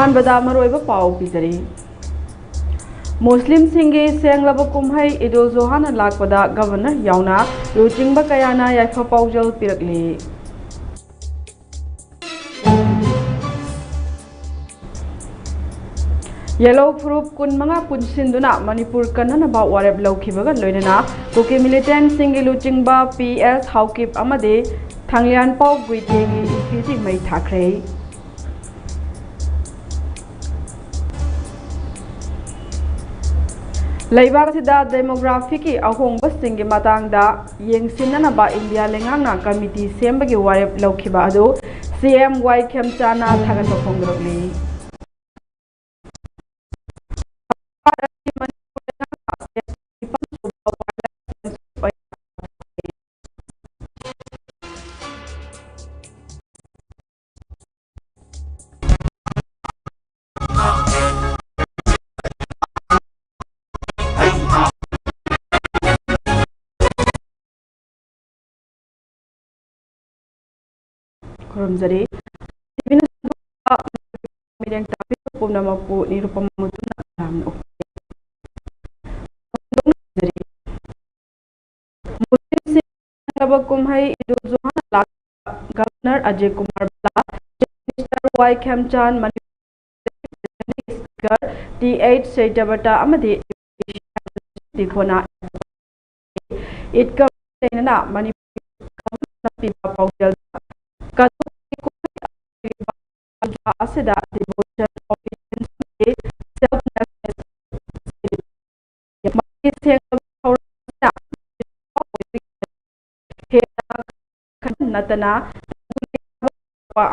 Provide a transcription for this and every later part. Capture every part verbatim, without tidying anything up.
ꯑꯍꯥꯟꯕꯗ ꯃꯔꯨꯑꯣꯏꯕ ꯄꯥꯎ ꯄꯤꯖꯔꯤ꯫ ꯃꯨꯁꯂꯤꯝꯁꯤꯡꯒꯤ ꯁꯦꯡꯂꯕ ꯀꯨꯝꯍꯩ ꯏꯗꯨꯜ ꯖꯨꯍꯥꯅ ꯂꯥꯛꯄꯗ ꯒꯕꯔꯅꯔ ꯌꯥꯎꯅ ꯂꯨꯆꯤꯡꯕ ꯀꯌꯥꯅ ꯌꯥꯏꯐ ꯄꯥꯎꯖꯦꯜ ꯄꯤꯔꯛꯂꯤ꯫ ꯌꯦꯜꯂꯧ ꯐꯨꯔꯨꯞ ꯀꯨꯟꯃꯉꯥ ꯄꯨꯟꯁꯤꯟꯗꯨꯅ ꯃꯅꯤꯄꯨꯔ ꯀꯟꯅꯅꯕ ꯋꯥꯔꯦꯞ ꯂꯧꯈꯤꯕꯒ ꯂꯣꯏꯅꯅ ꯀꯨꯀꯤ ꯃꯤꯂꯤꯇꯦꯟꯁꯤꯡꯒꯤ ꯂꯨꯆꯤꯡꯕ ꯄꯤ ꯑꯦꯁ ꯍꯥꯎꯀꯤꯞ ꯑꯃꯗꯤ ꯊꯥꯡꯂꯤꯌꯥꯟꯄꯥꯎ ꯒꯨꯏꯇꯦꯒꯤ ꯏꯐꯤꯁꯤꯡ ꯃꯩ ꯊꯥꯈ꯭ꯔꯦ꯫ ꯂꯩꯕꯥꯛ ꯑꯁꯤꯗ ꯗꯦꯃꯣꯒ꯭ꯔꯥꯐꯤꯒꯤ ꯑꯍꯣꯡꯕꯁꯤꯡꯒꯤ ꯃꯇꯥꯡꯗ ꯌꯦꯡꯁꯤꯟꯅꯅꯕ ꯏꯟꯗꯤꯌꯥ ꯂꯩꯉꯥꯛꯅ ꯀꯃꯤꯇꯤ ꯁꯦꯝꯕꯒꯤ ꯋꯥꯔꯦꯞ ꯂꯧꯈꯤꯕ ꯑꯗꯨ ꯁꯤ ꯑꯦꯝ ꯋꯥꯏ ꯈꯦꯝꯆꯥꯅ ꯊꯥꯒꯠꯄ ꯐꯣꯡꯗꯣꯔꯛꯂꯤ꯫ ꯈꯨꯔꯨꯝꯖꯔꯤ꯫ ꯃꯤꯔꯦꯡ ꯇꯥꯕꯤꯕ ꯄꯨꯝꯅꯃꯛꯄꯨ ꯅꯤꯔꯨꯄꯃ ꯃꯨꯇꯨꯝꯅ ꯇꯔꯥꯝꯅ ꯑꯣꯛꯆꯔꯤ꯫ ꯃꯨꯁꯂꯤꯝꯁꯤꯡꯒꯤ ꯀꯨꯝꯍꯩ ꯏꯗꯨꯜ ꯖꯨꯍꯥ ꯂꯥꯛꯄ ꯒꯕꯔꯅꯔ ꯑꯖꯌ ꯀꯨꯃꯥꯔ ꯕꯂꯥ, ꯆꯤꯐ ꯃꯤꯅꯤꯁꯇꯔ ꯋꯥꯏ ꯈꯦꯝꯆꯥꯟ, ꯃꯅꯤꯄꯨꯔ ꯁ꯭ꯄꯤꯀꯔ ꯇꯤ ꯑꯩꯆ ꯁꯩꯇꯕꯇ ꯑꯃꯗꯤ ꯗꯤꯈꯣꯅ ꯏꯗꯀ ꯂꯣꯏꯅꯅ ꯃꯅꯤꯄꯨꯔ ꯒꯚꯔꯟꯃꯦꯟꯠꯅ ꯄꯤꯕ ꯄꯥꯎꯖꯦꯜꯗ ꯀꯠꯊꯣꯛꯄꯒꯤ ꯀꯨꯝꯍꯩ ꯑꯁꯤꯗ devotion, obedience ꯑꯃꯗꯤ selflessness ꯃꯁꯤ ꯁꯦꯡꯗꯣꯛꯄꯒꯤ ꯊꯧꯔꯝ ꯑꯁꯤꯅ ꯍꯦꯟꯅ ꯈꯟ ꯅꯠꯇꯅ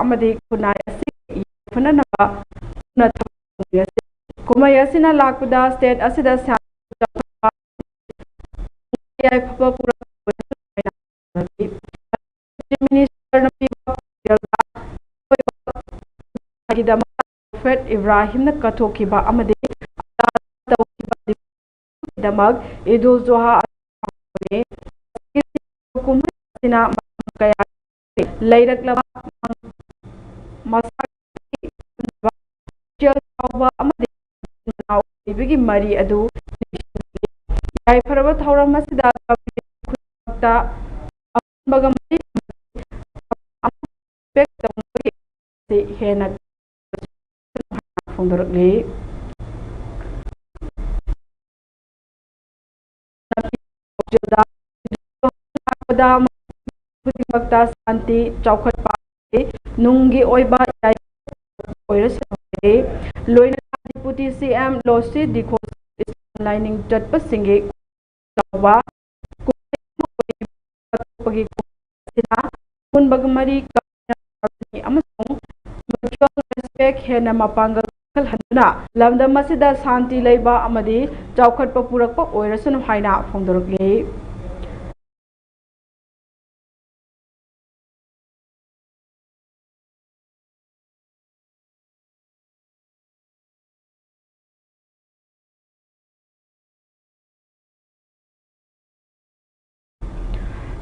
ꯑꯃꯗꯤ ꯈꯨꯟꯅꯥꯏ ꯑꯁꯤ ꯌꯥꯏꯐꯅꯅꯕ ꯄꯨꯟꯅ ꯊꯕꯛ ꯇꯧꯃꯤꯟꯅꯁꯤ꯫ ꯀꯨꯝꯍꯩ ꯑꯁꯤꯅ ꯂꯥꯛꯄꯗ state ꯑꯁꯤꯗ ꯁꯥꯟꯇꯤ ꯆꯥꯎꯈꯠꯄ ꯌꯥꯏꯐꯕ ꯄꯨꯔꯛꯄꯒꯤꯗꯃꯛ Chief Minister ꯅ ꯄꯤꯕ ꯄꯥꯎꯖꯦꯜꯗ ꯄ꯭ꯔꯣꯐꯦꯠ ꯏꯕ꯭ꯔꯥꯍꯤꯝꯅ ꯀꯠꯊꯣꯛꯈꯤꯕ ꯑꯃꯗꯤ ꯗꯃꯛ ꯏꯗꯨꯜ ꯖꯨꯍꯥ ꯑꯁꯤ ꯄꯥꯡꯊꯣꯛꯄꯅꯤ꯫ ꯀꯨꯝꯍꯩ ꯑꯁꯤꯅ ꯃꯇꯝ ꯀꯌꯥ ꯂꯩꯔꯛꯂꯕ ꯃꯁꯥꯒꯤ ꯂꯩꯕꯒꯤ ꯃꯔꯤ ꯑꯗꯨ ꯌꯥꯏꯐꯔꯕ ꯊꯧꯔꯝ ꯑꯁꯤꯗ ꯈꯨꯗꯤꯡꯃꯛꯇ ꯑꯄꯨꯟꯕꯒ ꯃꯔꯤ ꯍꯦꯟꯅ ꯐꯣꯡꯗꯣꯔꯛꯂꯤ꯫ ꯈꯨꯗꯤꯡꯃꯛꯇ ꯁꯥꯟꯇꯤ, ꯆꯥꯎꯈꯠꯄ, ꯅꯨꯡꯒꯤ ꯑꯣꯏꯕ ꯌꯥꯏꯐ ꯑꯣꯏꯔꯁꯅꯨ꯫ ꯂꯣꯏꯅꯅ Deputy C M ꯂꯣꯁꯤ ꯗꯤꯈꯣ ꯂꯥꯏꯅꯤꯡ ꯆꯠꯄꯁꯤꯡꯒꯤ ꯆꯥꯎꯕ ꯑꯄꯨꯟꯕꯒꯤ ꯑꯄꯨꯟꯕꯒ ꯃꯔꯤ ꯑꯃꯁꯨꯡ mutual respect ꯍꯦꯟꯅ ꯃꯄꯥꯡꯒꯜ ꯀꯜꯍꯟꯗꯨꯅ ꯂꯝꯗꯝ ꯑꯁꯤꯗ ꯁꯥꯟꯇꯤ ꯂꯩꯕ ꯑꯃꯗꯤ ꯆꯥꯎꯈꯠꯄ ꯄꯨꯔꯛꯄ ꯑꯣꯏꯔꯁꯅꯨ ꯍꯥꯏꯅ ꯐꯣꯡꯗꯣꯔꯛꯂꯤ꯫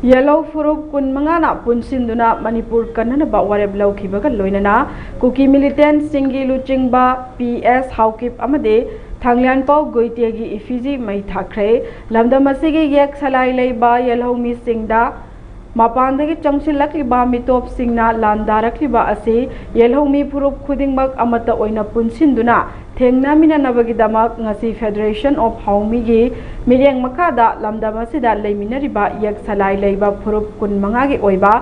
ꯌꯦꯜꯍꯧ ꯐꯨꯔꯨꯞ ꯀꯨꯟꯃꯉꯥꯅ ꯄꯨꯟꯁꯤꯟꯗꯨꯅ ꯃꯅꯤꯄꯨꯔ ꯀꯟꯅꯅꯕ ꯋꯥꯔꯦꯞ ꯂꯧꯈꯤꯕꯒ ꯂꯣꯏꯅꯅ ꯀꯨꯀꯤ ꯃꯤꯂꯤꯇꯦꯟꯁꯤꯡꯒꯤ ꯂꯨꯆꯤꯡꯕ ꯄꯤ ꯑꯦꯁ ꯍꯥꯎꯀꯤꯞ ꯑꯃꯗꯤ ꯊꯥꯡꯂꯦꯟꯄꯥꯎ ꯒꯣꯏꯇꯦꯒꯤ ꯏꯐꯤꯖꯤ ꯃꯩ ꯊꯥꯈ꯭ꯔꯦ꯫ ꯂꯝꯗꯝ ꯑꯁꯤꯒꯤ ꯌꯦꯛ ꯁꯂꯥꯏ ꯂꯩꯕ ꯌꯦꯜꯍꯧꯃꯤꯁꯤꯡꯗ ꯃꯄꯥꯟꯗꯒꯤ ꯆꯪꯁꯤꯜꯂꯛꯂꯤꯕ ꯃꯤꯇꯣꯞꯁꯤꯡꯅ ꯂꯥꯟꯗꯥꯔꯛꯂꯤꯕ ꯑꯁꯤ ꯌꯦꯜꯍꯧꯃꯤ ꯐꯨꯔꯨꯞ ꯈꯨꯗꯤꯡꯃꯛ ꯑꯃꯠꯇ ꯑꯣꯏꯅ ꯄꯨꯟꯁꯤꯟꯗꯨꯅ ꯊꯦꯡꯅꯃꯤꯟꯅꯅꯕꯒꯤꯗꯃꯛ ꯉꯁꯤ Federation of ꯍꯥꯎꯃꯤꯒꯤ ꯃꯤꯠꯌꯦꯡ ꯃꯈꯥꯗ ꯂꯝꯗꯝ ꯑꯁꯤꯗ ꯂꯩꯃꯤꯟꯅꯔꯤꯕ ꯌꯦꯛ ꯁꯂꯥꯏ ꯂꯩꯕ ꯐꯨꯔꯨꯞ ꯀꯨꯟꯃꯉꯥꯒꯤ ꯑꯣꯏꯕ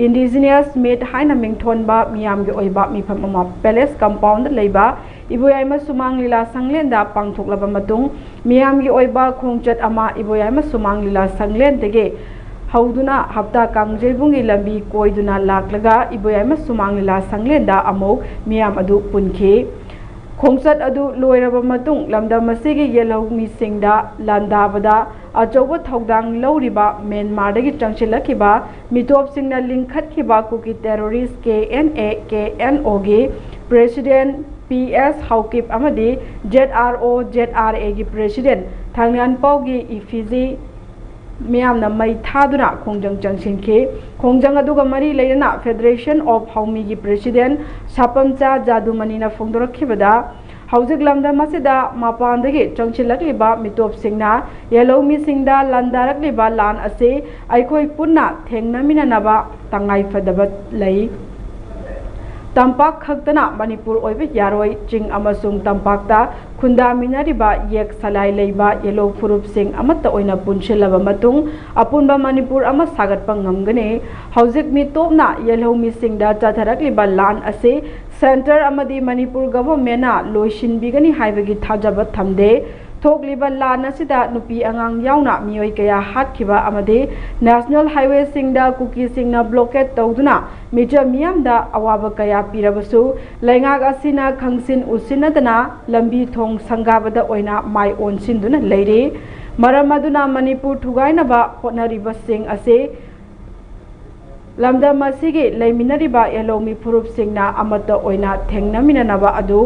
Indigenous Meet ꯍꯥꯏꯅ ꯃꯤꯡꯊꯣꯟꯕ ꯃꯤꯌꯥꯝꯒꯤ ꯑꯣꯏꯕ ꯃꯤꯐꯝ ꯑꯃ Palace Compound ꯗ ꯂꯩꯕ ꯏꯕꯣꯌꯥꯏꯃ ꯁꯨꯃꯥꯡ ꯂꯤꯂꯥ ꯁꯪꯂꯦꯟꯗ ꯄꯥꯡꯊꯣꯛꯂꯕ ꯃꯇꯨꯡ, ꯃꯤꯌꯥꯝꯒꯤ ꯑꯣꯏꯕ ꯈꯣꯡꯆꯠ ꯑꯃ ꯏꯕꯣꯌꯥꯏꯃ ꯁꯨꯃꯥꯡ ꯂꯤꯂꯥ ꯁꯪꯂꯦꯟꯗꯒꯤ ꯍꯧꯗꯨꯅ ꯍꯞꯇꯥ ꯀꯥꯡꯖꯩꯕꯨꯡꯒꯤ ꯂꯝꯕꯤ ꯀꯣꯏꯗꯨꯅ ꯂꯥꯛꯂꯒ ꯏꯕꯣꯌꯥꯏꯃ ꯁꯨꯃꯥꯡ ꯂꯤꯂꯥ ꯁꯪꯂꯦꯟꯗ ꯑꯃꯨꯛ ꯃꯤꯌꯥꯝ ꯑꯗꯨ ꯄꯨꯟꯈꯤ꯫ ꯈꯣꯡꯆꯠ ꯑꯗꯨ ꯂꯣꯏꯔꯕ ꯃꯇꯨꯡ, ꯂꯝꯗꯝ ꯑꯁꯤꯒꯤ ꯌꯦꯜꯍꯧꯃꯤꯁꯤꯡꯗ ꯂꯥꯟꯗꯥꯕꯗ ꯑꯆꯧꯕ ꯊꯧꯗꯥꯡ ꯂꯧꯔꯤꯕ ꯃ꯭ꯌꯥꯟꯃꯥꯔꯗꯒꯤ ꯆꯪꯁꯤꯜꯂꯛꯈꯤꯕ ꯃꯤꯇꯣꯞꯁꯤꯡꯅ ꯂꯤꯡꯈꯠꯈꯤꯕ ꯀꯨꯀꯤ terrorist K N A K N O ꯒꯤ President P S ꯍꯥꯎꯀꯤꯞ ꯑꯃꯗꯤ Z R O Z R A ꯒꯤ President ꯊꯥꯡꯂꯦꯟꯄꯥꯎꯒꯤ ꯏꯐꯤꯖꯤ ꯃꯤꯌꯥꯝꯅ ꯃꯩ ꯊꯥꯗꯨꯅ ꯈꯣꯡꯖꯪ ꯆꯪꯁꯤꯟꯈꯤ꯫ ꯈꯣꯡꯖꯪ ꯑꯗꯨꯒ ꯃꯔꯤ ꯂꯩꯅꯅ Federation of ꯍꯥꯎꯃꯤꯒꯤ President ꯁꯥꯄꯝꯆꯥ ꯖꯥꯗꯨꯃꯅꯤꯅ ꯐꯣꯡꯗꯣꯔꯛꯈꯤꯕꯗ, ꯍꯧꯖꯤꯛ ꯂꯝꯗꯝ ꯑꯁꯤꯗ ꯃꯄꯥꯟꯗꯒꯤ ꯆꯪꯁꯤꯜꯂꯛꯂꯤꯕ ꯃꯤꯇꯣꯞꯁꯤꯡꯅ ꯌꯦꯜꯍꯧꯃꯤꯁꯤꯡꯗ ꯂꯥꯟꯗꯥꯔꯛꯂꯤꯕ ꯂꯥꯟ ꯑꯁꯤ ꯑꯩꯈꯣꯏ ꯄꯨꯟꯅ ꯊꯦꯡꯅꯃꯤꯟꯅꯅꯕ ꯇꯉꯥꯏꯐꯗꯕ ꯂꯩ꯫ ꯇꯝꯄꯥꯛ ꯈꯛꯇꯅ ꯃꯅꯤꯄꯨꯔ ꯑꯣꯏꯕ ꯌꯥꯔꯣꯏ꯫ ꯆꯤꯡ ꯑꯃꯁꯨꯡ ꯇꯝꯄꯥꯛꯇ ꯈꯨꯟꯗꯥꯃꯤꯟꯅꯔꯤꯕ ꯌꯦꯛ ꯁꯂꯥꯏ ꯂꯩꯕ ꯌꯦꯜꯍꯧ ꯐꯨꯔꯨꯞꯁꯤꯡ ꯑꯃꯠꯇ ꯑꯣꯏꯅ ꯄꯨꯟꯁꯤꯜꯂꯕ ꯃꯇꯨꯡ ꯑꯄꯨꯟꯕ ꯃꯅꯤꯄꯨꯔ ꯑꯃ ꯁꯥꯒꯠꯄ ꯉꯝꯒꯅꯤ꯫ ꯍꯧꯖꯤꯛ ꯃꯤꯇꯣꯞꯅ ꯌꯦꯜꯍꯧꯃꯤꯁꯤꯡꯗ ꯆꯠꯊꯔꯛꯂꯤꯕ ꯂꯥꯟ ꯑꯁꯤ ꯁꯦꯟꯇꯔ ꯑꯃꯗꯤ ꯃꯅꯤꯄꯨꯔ ꯒꯚꯔꯟꯃꯦꯟꯠꯅ ꯂꯣꯏꯁꯤꯟꯕꯤꯒꯅꯤ ꯍꯥꯏꯕꯒꯤ ꯊꯥꯖꯕ ꯊꯝꯗꯦ꯫ ꯊꯣꯛꯂꯤꯕ ꯂꯥꯟ ꯑꯁꯤꯗ ꯅꯨꯄꯤ ꯑꯉꯥꯡ ꯌꯥꯎꯅ ꯃꯤꯑꯣꯏ ꯀꯌꯥ ꯍꯥꯠꯈꯤꯕ ꯑꯃꯗꯤ ꯅꯦꯁꯅꯦꯜ ꯍꯥꯏꯋꯦꯁꯤꯡꯗ ꯀꯨꯀꯤꯁꯤꯡꯅ ꯕ꯭ꯂꯣꯀꯦꯠ ꯇꯧꯗꯨꯅ ꯃꯤꯆꯝ ꯃꯤꯌꯥꯝꯗ ꯑꯋꯥꯕ ꯀꯌꯥ ꯄꯤꯔꯕꯁꯨ, ꯂꯩꯉꯥꯛ ꯑꯁꯤꯅ ꯈꯪꯁꯤꯟ ꯎꯁꯤꯟꯅꯗꯅ ꯂꯝꯕꯤ ꯊꯣꯡ ꯁꯪꯒꯥꯕꯗ ꯑꯣꯏꯅ ꯃꯥꯏ ꯑꯣꯟꯁꯤꯟꯗꯨꯅ ꯂꯩꯔꯤ꯫ ꯃꯔꯝ ꯑꯗꯨꯅ ꯃꯅꯤꯄꯨꯔ ꯊꯨꯒꯥꯏꯅꯕ ꯍꯣꯠꯅꯔꯤꯕꯁꯤꯡ ꯑꯁꯤ ꯂꯝꯗꯝ ꯑꯁꯤꯒꯤ ꯂꯩꯃꯤꯟꯅꯔꯤꯕ ꯌꯦꯜꯍꯧꯃꯤ ꯐꯨꯔꯨꯞꯁꯤꯡꯅ ꯑꯃꯠꯇ ꯑꯣꯏꯅ ꯊꯦꯡꯅꯃꯤꯟꯅꯅꯕ ꯑꯗꯨ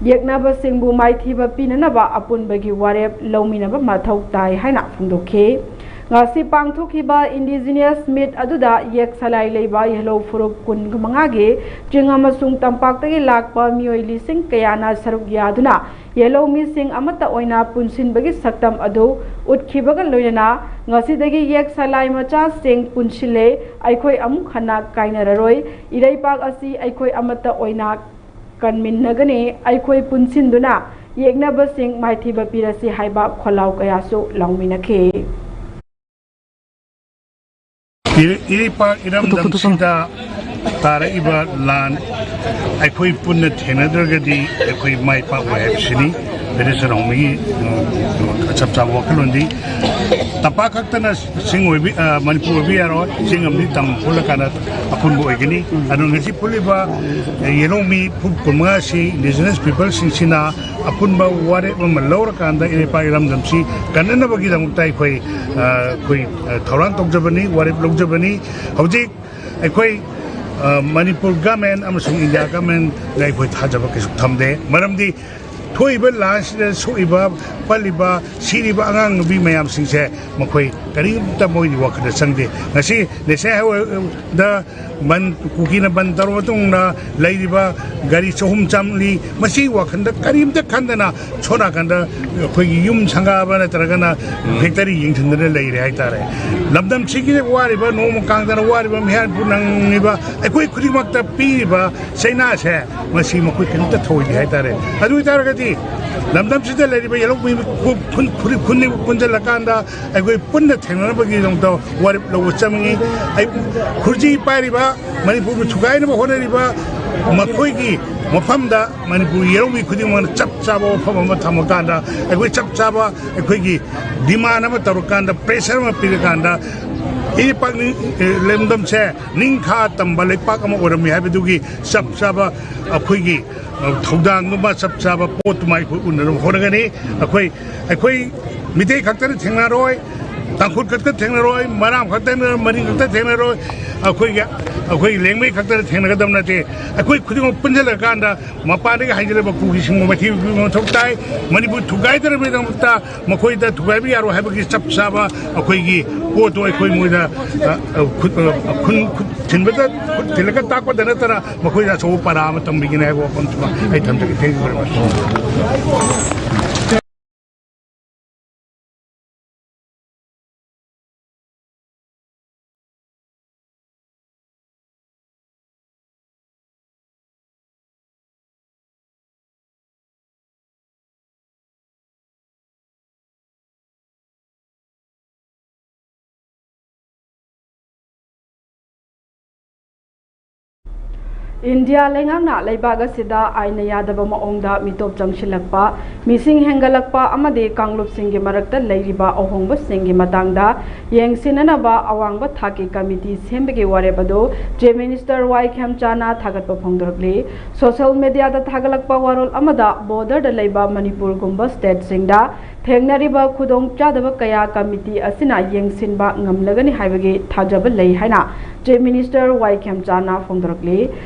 ꯌꯦꯛꯅꯕꯁꯤꯡꯕꯨ ꯃꯥꯏꯊꯤꯕ ꯄꯤꯅꯅꯕ ꯑꯄꯨꯟꯕꯒꯤ ꯋꯥꯔꯦꯞ ꯂꯧꯃꯤꯟꯅꯕ ꯃꯊꯧ ꯇꯥꯏ ꯍꯥꯏꯅ ꯐꯣꯡꯗꯣꯛꯈꯤ꯫ ꯉꯁꯤ ꯄꯥꯡꯊꯣꯛꯈꯤꯕ ꯏꯟꯗꯤꯖꯤꯅꯁ ꯃꯤꯠ ꯑꯗꯨꯗ ꯌꯦꯛ ꯁꯂꯥꯏ ꯂꯩꯕ ꯌꯦꯜꯍꯧ ꯐꯨꯔꯨꯞ ꯀꯨꯟꯃꯉꯥꯒꯤ ꯆꯤꯡ ꯑꯃꯁꯨꯡ ꯇꯝꯄꯥꯛꯇꯒꯤ ꯂꯥꯛꯄ ꯃꯤꯑꯣꯏ ꯂꯤꯁꯤꯡ ꯀꯌꯥꯅ ꯁꯔꯨꯛ ꯌꯥꯗꯨꯅ ꯌꯦꯜꯍꯧꯃꯤꯁꯤꯡ ꯑꯃꯠꯇ ꯑꯣꯏꯅ ꯄꯨꯟꯁꯤꯟꯕꯒꯤ ꯁꯛꯇꯝ ꯑꯗꯨ ꯎꯠꯈꯤꯕꯒ ꯂꯣꯏꯅꯅ ꯉꯁꯤꯗꯒꯤ ꯌꯦꯛ ꯁꯂꯥꯏ ꯃꯆꯥꯁꯤꯡ ꯄꯨꯟꯁꯤꯜꯂꯦ꯫ ꯑꯩꯈꯣꯏ ꯑꯃꯨꯛ ꯍꯟꯅ ꯀꯥꯏꯅꯔꯔꯣꯏ꯫ ꯏꯔꯩꯄꯥꯛ ꯑꯁꯤ ꯑꯩꯈꯣꯏ ꯑꯃꯠꯇ ꯑꯣꯏꯅ ꯀꯟꯃꯤꯟꯅꯒꯅꯤ꯫ ꯑꯩꯈꯣꯏ ꯄꯨꯟꯁꯤꯟꯗꯨꯅ ꯌꯦꯛꯅꯕꯁꯤꯡ ꯃꯥꯏꯊꯤꯕ ꯄꯤꯔꯁꯤ ꯍꯥꯏꯕ ꯈꯣꯜꯂꯥꯎ ꯀꯌꯥꯁꯨ ꯂꯥꯎꯃꯤꯟꯅꯈꯤ꯫ ꯏꯔꯩꯄꯥꯛ ꯏꯔꯝꯗꯝꯁꯤꯗ ꯇꯥꯔꯛꯏꯕ ꯂꯥꯟ ꯑꯩꯈꯣꯏ ꯄꯨꯟꯅ ꯊꯦꯡꯅꯗ꯭ꯔꯒꯗꯤ ꯑꯩꯈꯣꯏ ꯃꯥꯏ ꯄꯥꯛꯂꯣꯏ ꯍꯥꯏꯕꯁꯤꯅꯤ ꯕꯤꯔꯦꯁ ꯅꯥꯎꯃꯤꯒꯤ ꯆꯞ ꯆꯥꯕ ꯋꯥꯈꯜꯂꯣꯟꯗꯤ꯫ ꯇꯝꯄꯥꯛ ꯈꯛꯇꯅ ꯆꯤꯡ ꯑꯣꯏꯕ, ꯃꯅꯤꯄꯨꯔ ꯑꯣꯏꯕ ꯌꯥꯔꯣꯏ꯫ ꯆꯤꯡ ꯑꯃꯗꯤ ꯇꯝ ꯄꯨꯜꯂꯀꯥꯟꯗ ꯑꯄꯨꯟꯕ ꯑꯣꯏꯒꯅꯤ꯫ ꯑꯗꯨꯅ ꯉꯁꯤ ꯄꯨꯜꯂꯤꯕ ꯌꯦꯜꯍꯧꯃꯤ ꯐꯨꯔꯨꯞ ꯀꯨꯟꯃꯉꯥꯁꯤ ꯏꯟꯗꯤꯖꯤꯅꯁ ꯄꯤꯄꯜꯁꯤꯡꯁꯤꯅ ꯑꯄꯨꯟꯕ ꯋꯥꯔꯦꯞ ꯑꯃ ꯂꯧꯔꯀꯥꯟꯗ ꯏꯔꯩꯄꯥꯛ ꯏꯔꯝꯗꯝꯁꯤ ꯀꯟꯅꯅꯕꯒꯤꯗꯃꯛꯇ ꯑꯩꯈꯣꯏ, ꯑ, ꯑꯩꯈꯣꯏ, ꯑ, ꯊꯧꯔꯥꯡ ꯇꯧꯖꯕꯅꯤ, ꯋꯥꯔꯦꯞ ꯂꯧꯖꯕꯅꯤ꯫ ꯍꯧꯖꯤꯛ ꯑꯩꯈꯣꯏ, ꯑ, ꯃꯅꯤꯄꯨꯔ ꯒꯃꯦꯟ ꯑꯃꯁꯨꯡ ꯏꯟꯗꯤꯌꯥ ꯒꯃꯦꯟꯗ ꯑꯩꯈꯣꯏ ꯊꯥꯖꯕ ꯀꯩꯁꯨ ꯊꯝꯗꯦ꯫ ꯃꯔꯝꯗꯤ ꯊꯣꯛꯏꯕ ꯂꯥꯟꯁꯤꯗ ꯁꯣꯛꯏꯕ, ꯄꯜꯂꯤꯕ, ꯁꯤꯔꯤꯕ ꯑꯉꯥꯡ ꯅꯨꯄꯤ ꯃꯌꯥꯝꯁꯤꯡꯁꯦ ꯃꯈꯣꯏ ꯀꯔꯤꯝꯇ ꯃꯣꯏꯒꯤ ꯋꯥꯈꯜꯗ ꯆꯪꯗꯦ꯫ ꯉꯁꯤ ꯅꯦꯁꯅꯦꯜ ꯍꯥꯏꯋꯦꯗ ꯕꯟ, ꯀꯨꯀꯤꯅ ꯕꯟ ꯇꯧꯔꯕ ꯃꯇꯨꯡꯗ ꯂꯩꯔꯤꯕ ꯒꯥꯔꯤ ꯆꯍꯨꯝ ꯆꯥꯝꯃꯔꯤ, ꯃꯁꯤꯒꯤ ꯋꯥꯈꯜꯗ ꯀꯔꯤꯝꯇ ꯈꯟꯗꯅ ꯁꯣꯝ ꯅꯥꯀꯟꯗ ꯑꯩꯈꯣꯏꯒꯤ ꯌꯨꯝ ꯁꯪꯒꯥꯕ ꯅꯠꯇ꯭ꯔꯒꯅ ꯎꯝ꯫ ꯐꯦꯛꯇꯔꯤ ꯌꯦꯡꯁꯤꯟꯗꯅ ꯂꯩꯔꯦ ꯍꯥꯏꯇꯥꯔꯦ꯫ ꯂꯝꯗꯝꯁꯤꯒꯤ ꯋꯥꯔꯤꯕ, ꯅꯣꯡꯃ ꯀꯥꯡꯗꯅ ꯋꯥꯔꯤꯕ, ꯃꯤꯍꯥꯠꯄꯨ ꯅꯪꯉꯤꯕ ꯑꯩꯈꯣꯏ ꯈꯨꯗꯤꯡꯃꯛꯇ ꯄꯤꯔꯤꯕ ꯆꯩꯅꯥꯁꯦ, ꯃꯁꯤ ꯃꯈꯣꯏ ꯀꯔꯤꯝꯇ ꯊꯧꯑꯣꯏꯗꯦ ꯍꯥꯏꯇꯥꯔꯦ꯫ ꯑꯗꯨ ꯑꯣꯏꯇꯥꯔꯒꯗꯤ ꯂꯝꯗꯝꯁꯤꯗ ꯂꯩꯔꯤꯕ ꯌꯦꯜꯍꯧꯃꯤ ꯈꯨ-, ꯈꯨꯟ-, ꯈꯨꯟ-, ꯈꯨꯟꯅꯤꯕꯨ ꯄꯨꯟꯁꯤꯜꯂꯀꯥꯟꯗ ꯑꯩꯈꯣꯏ ꯄꯨꯟꯅ ꯊꯦꯡꯅꯅꯕꯒꯤꯗꯃꯛꯇ ꯋꯥꯔꯦꯞ ꯂꯧꯕ ꯆꯪꯉꯤ꯫ ꯑꯩ ꯈꯨꯔꯖꯤ ꯄꯥꯏꯔꯤꯕ ꯃꯅꯤꯄꯨꯔꯕꯨ ꯊꯨꯒꯥꯏꯅꯕ ꯍꯣꯠꯅꯔꯤꯕ ꯃꯈꯣꯏꯒꯤ ꯃꯐꯝꯗ ꯃꯅꯤꯄꯨꯔ ꯌꯦꯜꯍꯧꯃꯤ ꯈꯨꯗꯤꯡꯃꯛꯅ ꯆꯞ ꯆꯥꯕ ꯋꯥꯐꯝ ꯑꯃ ꯊꯝꯃꯀꯥꯟꯗ, ꯑꯩꯈꯣꯏ ꯆꯞ ꯆꯥꯕ ꯑꯩꯈꯣꯏꯒꯤ demand ꯑꯃ ꯇꯧꯔꯀꯥꯟꯗ, pressure ꯑꯃ ꯄꯤꯔꯀꯥꯟꯗ, ꯏꯄꯥꯛ ꯅꯤꯡ-, ꯑꯦ, ꯂꯝꯗꯝꯁꯦ ꯅꯤꯡꯈꯥ ꯇꯝꯕ ꯂꯩꯄꯥꯛ ꯑꯃ ꯑꯣꯏꯔꯝꯃꯤ ꯍꯥꯏꯕꯗꯨꯒꯤ ꯆꯞ ꯆꯥꯕ ꯑꯩꯈꯣꯏꯒꯤ, ꯑ, ꯊꯧꯗꯥꯡꯗꯨꯃ, ꯆꯞ ꯆꯥꯕ ꯄꯣꯠꯇꯨꯃ ꯑꯩꯈꯣꯏ ꯎꯅꯅꯕ ꯍꯣꯠꯅꯒꯅꯤ꯫ ꯑꯩꯈꯣꯏ, ꯑꯩꯈꯣꯏ ꯃꯤꯇꯩ ꯈꯛꯇꯅ ꯊꯦꯡꯅꯔꯣꯏ, ꯇꯥꯡꯈꯨꯜ ꯈꯛꯇ ꯊꯦꯡꯅꯔꯣꯏ, ꯃꯔꯥꯝ ꯈꯛꯇ ꯊꯦꯡꯅꯔꯣꯏ, ꯃꯔꯤꯡ ꯈꯛꯇ ꯊꯦꯡꯅꯔꯣꯏ, ꯑꯩꯈꯣꯏꯒꯤ, ꯑꯩꯈꯣꯏ ꯂꯦꯡꯃꯩ ꯈꯛꯇꯅ ꯊꯦꯡꯅꯒꯗꯕ ꯅꯠꯇꯦ꯫ ꯑꯩꯈꯣꯏ ꯈꯨꯗꯤꯡꯃꯛ ꯄꯨꯟꯁꯤꯜꯂꯀꯥꯟꯗ ꯃꯄꯥꯟꯗꯒꯤ ꯍꯥꯏꯖꯔꯤꯕ ꯀꯨꯀꯤꯁꯤꯡꯕꯨ ꯃꯊꯤ ꯃꯊꯧ ꯇꯥꯏ꯫ ꯃꯅꯤꯄꯨꯔ ꯊꯨꯒꯥꯏꯗꯅꯕꯒꯤꯗꯃꯛꯇ ꯃꯈꯣꯏꯗ ꯊꯨꯒꯥꯏꯕ ꯌꯥꯔꯣꯏ ꯍꯥꯏꯕꯒꯤ ꯆꯞ ꯆꯥꯕ ꯑꯩꯈꯣꯏꯒꯤ ꯄꯣꯠꯇꯣ ꯑꯩꯈꯣꯏ ꯃꯣꯏꯗ, ꯑ, ꯑ, ꯈꯨꯠ, ꯑ, ꯈꯨꯟ, ꯈꯨꯠ ꯊꯤꯟꯕꯗ, ꯈꯨꯠ ꯊꯤꯜꯂꯒ ꯇꯥꯛꯄꯗ ꯅꯠꯇꯅ ꯃꯈꯣꯏꯗ ꯑꯆꯧꯕ ꯄꯔꯥ ꯑꯃ ꯇꯝꯕꯤꯒꯅꯤ ꯍꯥꯏꯕ ꯋꯥꯐꯝꯁꯤꯃ ꯑꯩ ꯊꯝꯖꯒꯦ꯫ Thank you very much꯫ India ꯂꯩꯉꯥꯛꯅ ꯂꯩꯕꯥꯛ ꯑꯁꯤꯗ ꯑꯥꯏꯟꯅ ꯌꯥꯗꯕ ꯃꯑꯣꯡꯗ ꯃꯤꯇꯣꯞ ꯆꯪꯁꯤꯜꯂꯛꯄ, ꯃꯤꯁꯤꯡ ꯍꯦꯟꯒꯠꯂꯛꯄ ꯑꯃꯗꯤ ꯀꯥꯡꯂꯨꯞꯁꯤꯡꯒꯤ ꯃꯔꯛꯇ ꯂꯩꯔꯤꯕ ꯑꯍꯣꯡꯕꯁꯤꯡꯒꯤ ꯃꯇꯥꯡꯗ ꯌꯦꯡꯁꯤꯟꯅꯅꯕ ꯑꯋꯥꯡꯕ ꯊꯥꯛꯀꯤ ꯀꯃꯤꯇꯤ ꯁꯦꯝꯕꯒꯤ ꯋꯥꯔꯦꯞ ꯑꯗꯨ Chief Minister ꯋꯥꯏ ꯈꯦꯝꯆꯥꯅ ꯊꯥꯒꯠꯄ ꯐꯣꯡꯗꯣꯔꯛꯂꯤ꯫ Social media ꯗ ꯊꯥꯒꯠꯂꯛꯄ ꯋꯥꯔꯣꯜ ꯑꯃꯗ border ꯗ ꯂꯩꯕ ꯃꯅꯤꯄꯨꯔꯒꯨꯝꯕ state ꯁꯤꯡꯗ ꯊꯦꯡꯅꯔꯤꯕ ꯈꯨꯗꯣꯡꯆꯥꯗꯕ ꯀꯌꯥ ꯀꯃꯤꯇꯤ ꯑꯁꯤꯅ ꯌꯦꯡꯁꯤꯟꯕ ꯉꯝꯂꯒꯅꯤ ꯍꯥꯏꯕꯒꯤ ꯊꯥꯖꯕ ꯂꯩ ꯍꯥꯏꯅ Chief Minister ꯋꯥꯏ ꯈꯦꯝꯆꯥꯅ ꯐꯣꯡꯗꯣꯔꯛꯂꯤ꯫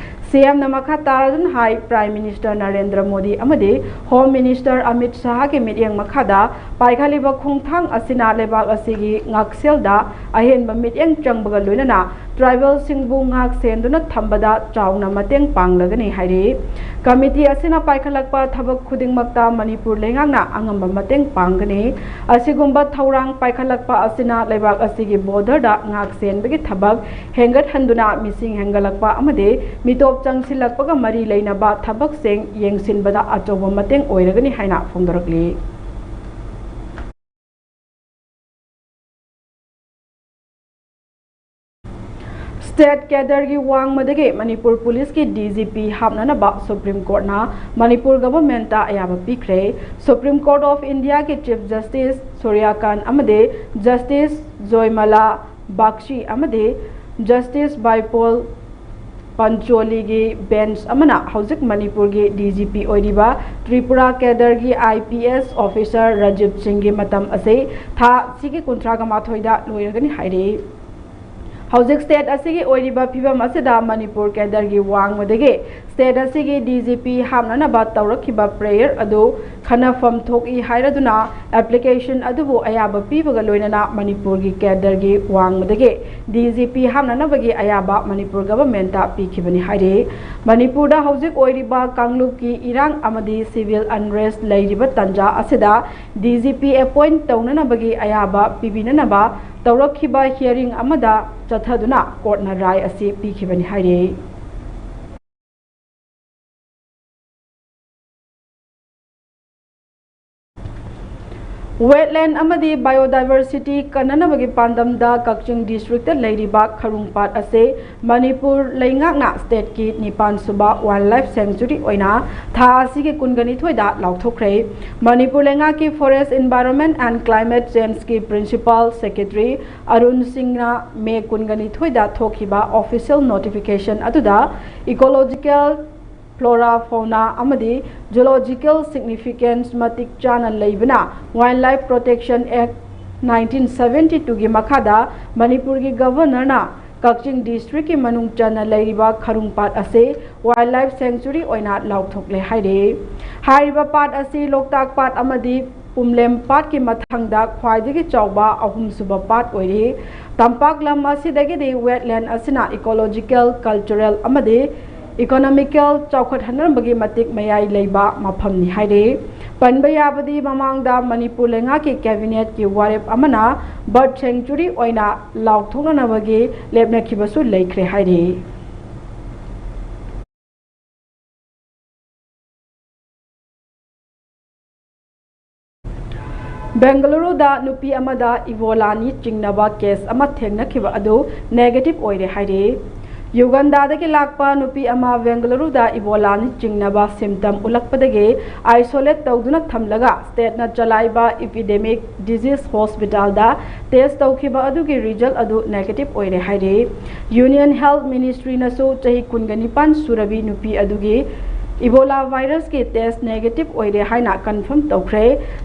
ꯁꯤ ꯑꯦꯝꯅ ꯃꯈꯥ ꯇꯥꯔꯗꯨꯅ ꯍꯥꯏ, Prime Minister ꯅꯔꯦꯟꯗ꯭ꯔ ꯃꯣꯗꯤ ꯑꯃꯗꯤ Home Minister ꯑꯃꯤꯠ ꯁꯥꯍꯒꯤ ꯃꯤꯠꯌꯦꯡ ꯃꯈꯥꯗ ꯄꯥꯏꯈꯠꯂꯤꯕ ꯈꯣꯡꯊꯥꯡ ꯑꯁꯤꯅ ꯂꯩꯕꯥꯛ ꯑꯁꯤꯒꯤ ꯉꯥꯛꯁꯦꯜꯗ ꯑꯍꯦꯟꯕ ꯃꯤꯠꯌꯦꯡ ꯆꯪꯕꯒ ꯂꯣꯏꯅꯅ tribal ꯁꯤꯡꯕꯨ ꯉꯥꯛ ꯁꯦꯟꯗꯨꯅ ꯊꯝꯕꯗ ꯆꯥꯎꯅ ꯃꯇꯦꯡ ꯄꯥꯡꯂꯒꯅꯤ ꯍꯥꯏꯔꯤ꯫ ꯀꯃꯤꯇꯤ ꯑꯁꯤꯅ ꯄꯥꯏꯈꯠꯂꯛꯄ ꯊꯕꯛ ꯈꯨꯗꯤꯡꯃꯛꯇ ꯃꯅꯤꯄꯨꯔ ꯂꯩꯉꯥꯛꯅ ꯑꯉꯝꯕ ꯃꯇꯦꯡ ꯄꯥꯡꯒꯅꯤ꯫ ꯑꯁꯤꯒꯨꯝꯕ ꯊꯧꯔꯥꯡ ꯄꯥꯏꯈꯠꯂꯛꯄ ꯑꯁꯤꯅ ꯂꯩꯕꯥꯛ ꯑꯁꯤꯒꯤ borderꯗ ꯉꯥꯛ ꯁꯦꯟꯕꯒꯤ ꯊꯕꯛ ꯍꯦꯟꯒꯠꯍꯟꯗꯨꯅ ꯃꯤꯁꯤꯡ ꯍꯦꯟꯒꯠꯂꯛꯄ ꯑꯃꯗꯤ ꯃꯤꯇꯣꯞ ꯆꯪꯁꯤꯜꯂꯛꯄꯒ ꯃꯔꯤ ꯂꯩꯅꯕ ꯊꯕꯛꯁꯤꯡ ꯌꯦꯡꯁꯤꯟꯕꯗ ꯑꯆꯧꯕ ꯃꯇꯦꯡ ꯑꯣꯏꯔꯒꯅꯤ ꯍꯥꯏꯅ ꯐꯣꯡꯗꯣꯔꯛꯂꯤ꯫ State caderꯒꯤ ꯋꯥꯡꯃꯗꯒꯤ ꯃꯅꯤꯄꯨꯔ ꯄꯨꯂꯤꯁꯀꯤ D G P ꯍꯥꯞꯅꯅꯕ Supreme Courtꯅ Manipur governmentꯇ ꯑꯌꯥꯕ ꯄꯤꯈ꯭ꯔꯦ꯫ Supreme Court of Indiaꯒꯤ Chief Justice ꯁꯨꯔ꯭ꯌꯀꯥꯟ ꯑꯃꯗꯤ Justice ꯖꯣꯏꯃꯂꯥ ꯕꯥꯒꯆꯤ ꯑꯃꯗꯤ Justice ꯕꯥꯏꯄꯣꯜ ꯄꯟꯆꯣꯂꯤꯒꯤ bench ꯑꯃꯅ ꯍꯧꯖꯤꯛ ꯃꯅꯤꯄꯨꯔꯒꯤ D G P ꯑꯣꯏꯔꯤꯕ Tripura caderꯒꯤ I P S officer Rajiv ꯁꯤꯡꯒꯤ ꯃꯇꯝ ꯑꯁꯤ ꯊꯥ ꯑꯁꯤꯒꯤ ꯀꯨꯟꯊ꯭ꯔꯥꯒ ꯃꯥꯊꯣꯏꯗ ꯂꯣꯏꯔꯒꯅꯤ ꯍꯥꯏꯔꯤ꯫ ꯍꯧꯖꯤꯛ state ꯑꯁꯤꯒꯤ ꯑꯣꯏꯔꯤꯕ ꯐꯤꯕꯝ ꯑꯁꯤꯗ ꯃꯅꯤꯄꯨꯔ caderꯒꯤ ꯋꯥꯡꯃꯗꯒꯤ state ꯑꯁꯤꯒꯤ D G P ꯍꯥꯞꯅꯅꯕ ꯇꯧꯔꯛꯈꯤꯕ prayer ꯑꯗꯨ ꯈꯟꯅꯐꯝ ꯊꯣꯛꯏ ꯍꯥꯏꯔꯗꯨꯅ application ꯑꯗꯨꯕꯨ ꯑꯌꯥꯕ ꯄꯤꯕꯒ ꯂꯣꯏꯅꯅ ꯃꯅꯤꯄꯨꯔꯒꯤ caderꯒꯤ ꯋꯥꯡꯃꯗꯒꯤ D G P ꯍꯥꯞꯅꯅꯕꯒꯤ ꯑꯌꯥꯕ ꯃꯅꯤꯄꯨꯔ governmentꯇ ꯄꯤꯈꯤꯕꯅꯤ ꯍꯥꯏꯔꯤ꯫ ꯃꯅꯤꯄꯨꯔꯗ ꯍꯧꯖꯤꯛ ꯑꯣꯏꯔꯤꯕ ꯀꯥꯡꯂꯨꯞꯀꯤ ꯏꯔꯥꯡ ꯑꯃꯗꯤ civil unrest ꯂꯩꯔꯤꯕ ꯇꯥꯟꯖꯥ ꯑꯁꯤꯗ D G P appoint ꯇꯧꯅꯅꯕꯒꯤ ꯑꯌꯥꯕ ꯄꯤꯕꯤꯅꯅꯕ ꯇꯧꯔꯛꯈꯤꯕ hearing ꯑꯃꯗ ꯆꯠꯊꯗꯨꯅ courtꯅ ꯔꯥꯏ ꯑꯁꯤ ꯄꯤꯈꯤꯕꯅꯤ ꯍꯥꯏꯔꯤ꯫ Wetland ꯑꯃꯗꯤ biodiversity ꯀꯟꯅꯅꯕꯒꯤ ꯄꯥꯟꯗꯝꯗ ꯀꯛꯆꯤꯡ districtꯇ ꯂꯩꯔꯤꯕ ꯈꯔꯨꯡꯄꯥꯠ ꯑꯁꯤ ꯃꯅꯤꯄꯨꯔ ꯂꯩꯉꯥꯛꯅ stateꯀꯤ ꯅꯤꯄꯥꯟ ꯁꯨꯕ wildlife sanctuary ꯑꯣꯏꯅ ꯊꯥ ꯑꯁꯤꯒꯤ ꯀꯨꯟꯒ ꯅꯤꯊꯣꯏꯗ ꯂꯥꯎꯊꯣꯛꯈ꯭ꯔꯦ꯫ ꯃꯅꯤꯄꯨꯔ ꯂꯩꯉꯥꯛꯀꯤ Forest, Environment and Climate Changeꯀꯤ Principal Secretary Arun ꯁꯤꯡꯅ May ꯀꯨꯟꯒ ꯅꯤꯊꯣꯏꯗ ꯊꯣꯛꯈꯤꯕ official notification ꯑꯗꯨꯗ ecological flora, fauna ꯑꯃꯗꯤ zoological significance ꯃꯇꯤꯛ ꯆꯥꯅ ꯂꯩꯕꯅ Wildlife Protection Act nineteen seventy two ꯒꯤ ꯃꯈꯥꯗ ꯃꯅꯤꯄꯨꯔꯒꯤ ꯒꯚꯔꯅꯔꯅ ꯀꯛꯆꯤꯡ ꯗꯤꯁꯇ꯭ꯔꯤꯛꯀꯤ ꯃꯅꯨꯡ ꯆꯟꯅ ꯂꯩꯔꯤꯕ ꯈꯔꯨꯡ ꯄꯥꯠ ꯑꯁꯤ wildlife sanctuary ꯑꯣꯏꯅ ꯂꯥꯎꯊꯣꯛꯂꯦ ꯍꯥꯏꯔꯤ꯫ ꯍꯥꯏꯔꯤꯕ ꯄꯥꯠ ꯑꯁꯤ ꯂꯣꯛꯇꯥꯛ ꯄꯥꯠ ꯑꯃꯗꯤ ꯄꯨꯝꯂꯦꯝ ꯄꯥꯠꯀꯤ ꯃꯊꯪꯗ ꯈ꯭ꯋꯥꯏꯗꯒꯤ ꯆꯥꯎꯕ ꯑꯍꯨꯝꯁꯨꯕ ꯄꯥꯠ ꯑꯣꯏꯔꯤ꯫ ꯇꯝꯄꯥꯛ ꯂꯝ ꯑꯁꯤꯗꯒꯤꯗꯤ wetland ꯑꯁꯤꯅ ecological, cultural ꯑꯃꯗꯤ economical ꯆꯥꯎꯈꯠꯍꯟꯅꯕꯒꯤ ꯃꯇꯤꯛ ꯃꯌꯥꯏ ꯂꯩꯕ ꯃꯐꯝꯅꯤ ꯍꯥꯏꯔꯤ꯫ ꯄꯟꯕ ꯌꯥꯕꯗꯤ ꯃꯃꯥꯡꯗ ꯃꯅꯤꯄꯨꯔ ꯂꯩꯉꯥꯛꯀꯤ cabinetꯀꯤ ꯋꯥꯔꯦꯞ ꯑꯃꯅ bird sanctuary ꯑꯣꯏꯅ ꯂꯥꯎꯊꯣꯛꯅꯅꯕꯒꯤ ꯂꯦꯞꯅꯈꯤꯕꯁꯨ ꯂꯩꯈ꯭ꯔꯦ ꯍꯥꯏꯔꯤ꯫ ꯕꯦꯡꯒꯂꯨꯔꯨꯗ ꯅꯨꯄꯤ ꯑꯃꯗ ꯏꯕꯣꯂꯥꯅꯤ ꯆꯤꯡꯅꯕ case ꯑꯃ ꯊꯦꯡꯅꯈꯤꯕ ꯑꯗꯨ negative ꯑꯣꯏꯔꯦ ꯍꯥꯏꯔꯤ꯫ ꯌꯨꯒꯟꯗꯥꯗꯒꯤ ꯂꯥꯛꯄ ꯅꯨꯄꯤ ꯑꯃ ꯕꯦꯡꯒꯂꯨꯔꯨꯗ ꯏꯕꯣꯂꯥꯅꯤ ꯆꯤꯡꯅꯕ symptom ꯎꯠꯂꯛꯄꯗꯒꯤ isolate ꯇꯧꯗꯨꯅ ꯊꯝꯂꯒ stateꯅ ꯆꯂꯥꯏꯕ Epidemic Disease Hospitalꯗ test ꯇꯧꯈꯤꯕ ꯑꯗꯨꯒꯤ result ꯑꯗꯨ negative ꯑꯣꯏꯔꯦ ꯍꯥꯏꯔꯤ꯫ Union Health Ministryꯅꯁꯨ ꯆꯍꯤ ꯀꯨꯟꯒ ꯅꯤꯄꯥꯟ ꯁꯨꯔꯕꯤ ꯅꯨꯄꯤ ꯑꯗꯨꯒꯤ Ebola virusꯀꯤ test negative ꯑꯣꯏꯔꯦ ꯍꯥꯏꯅ confirm ꯇꯧꯈ꯭ꯔꯦ꯫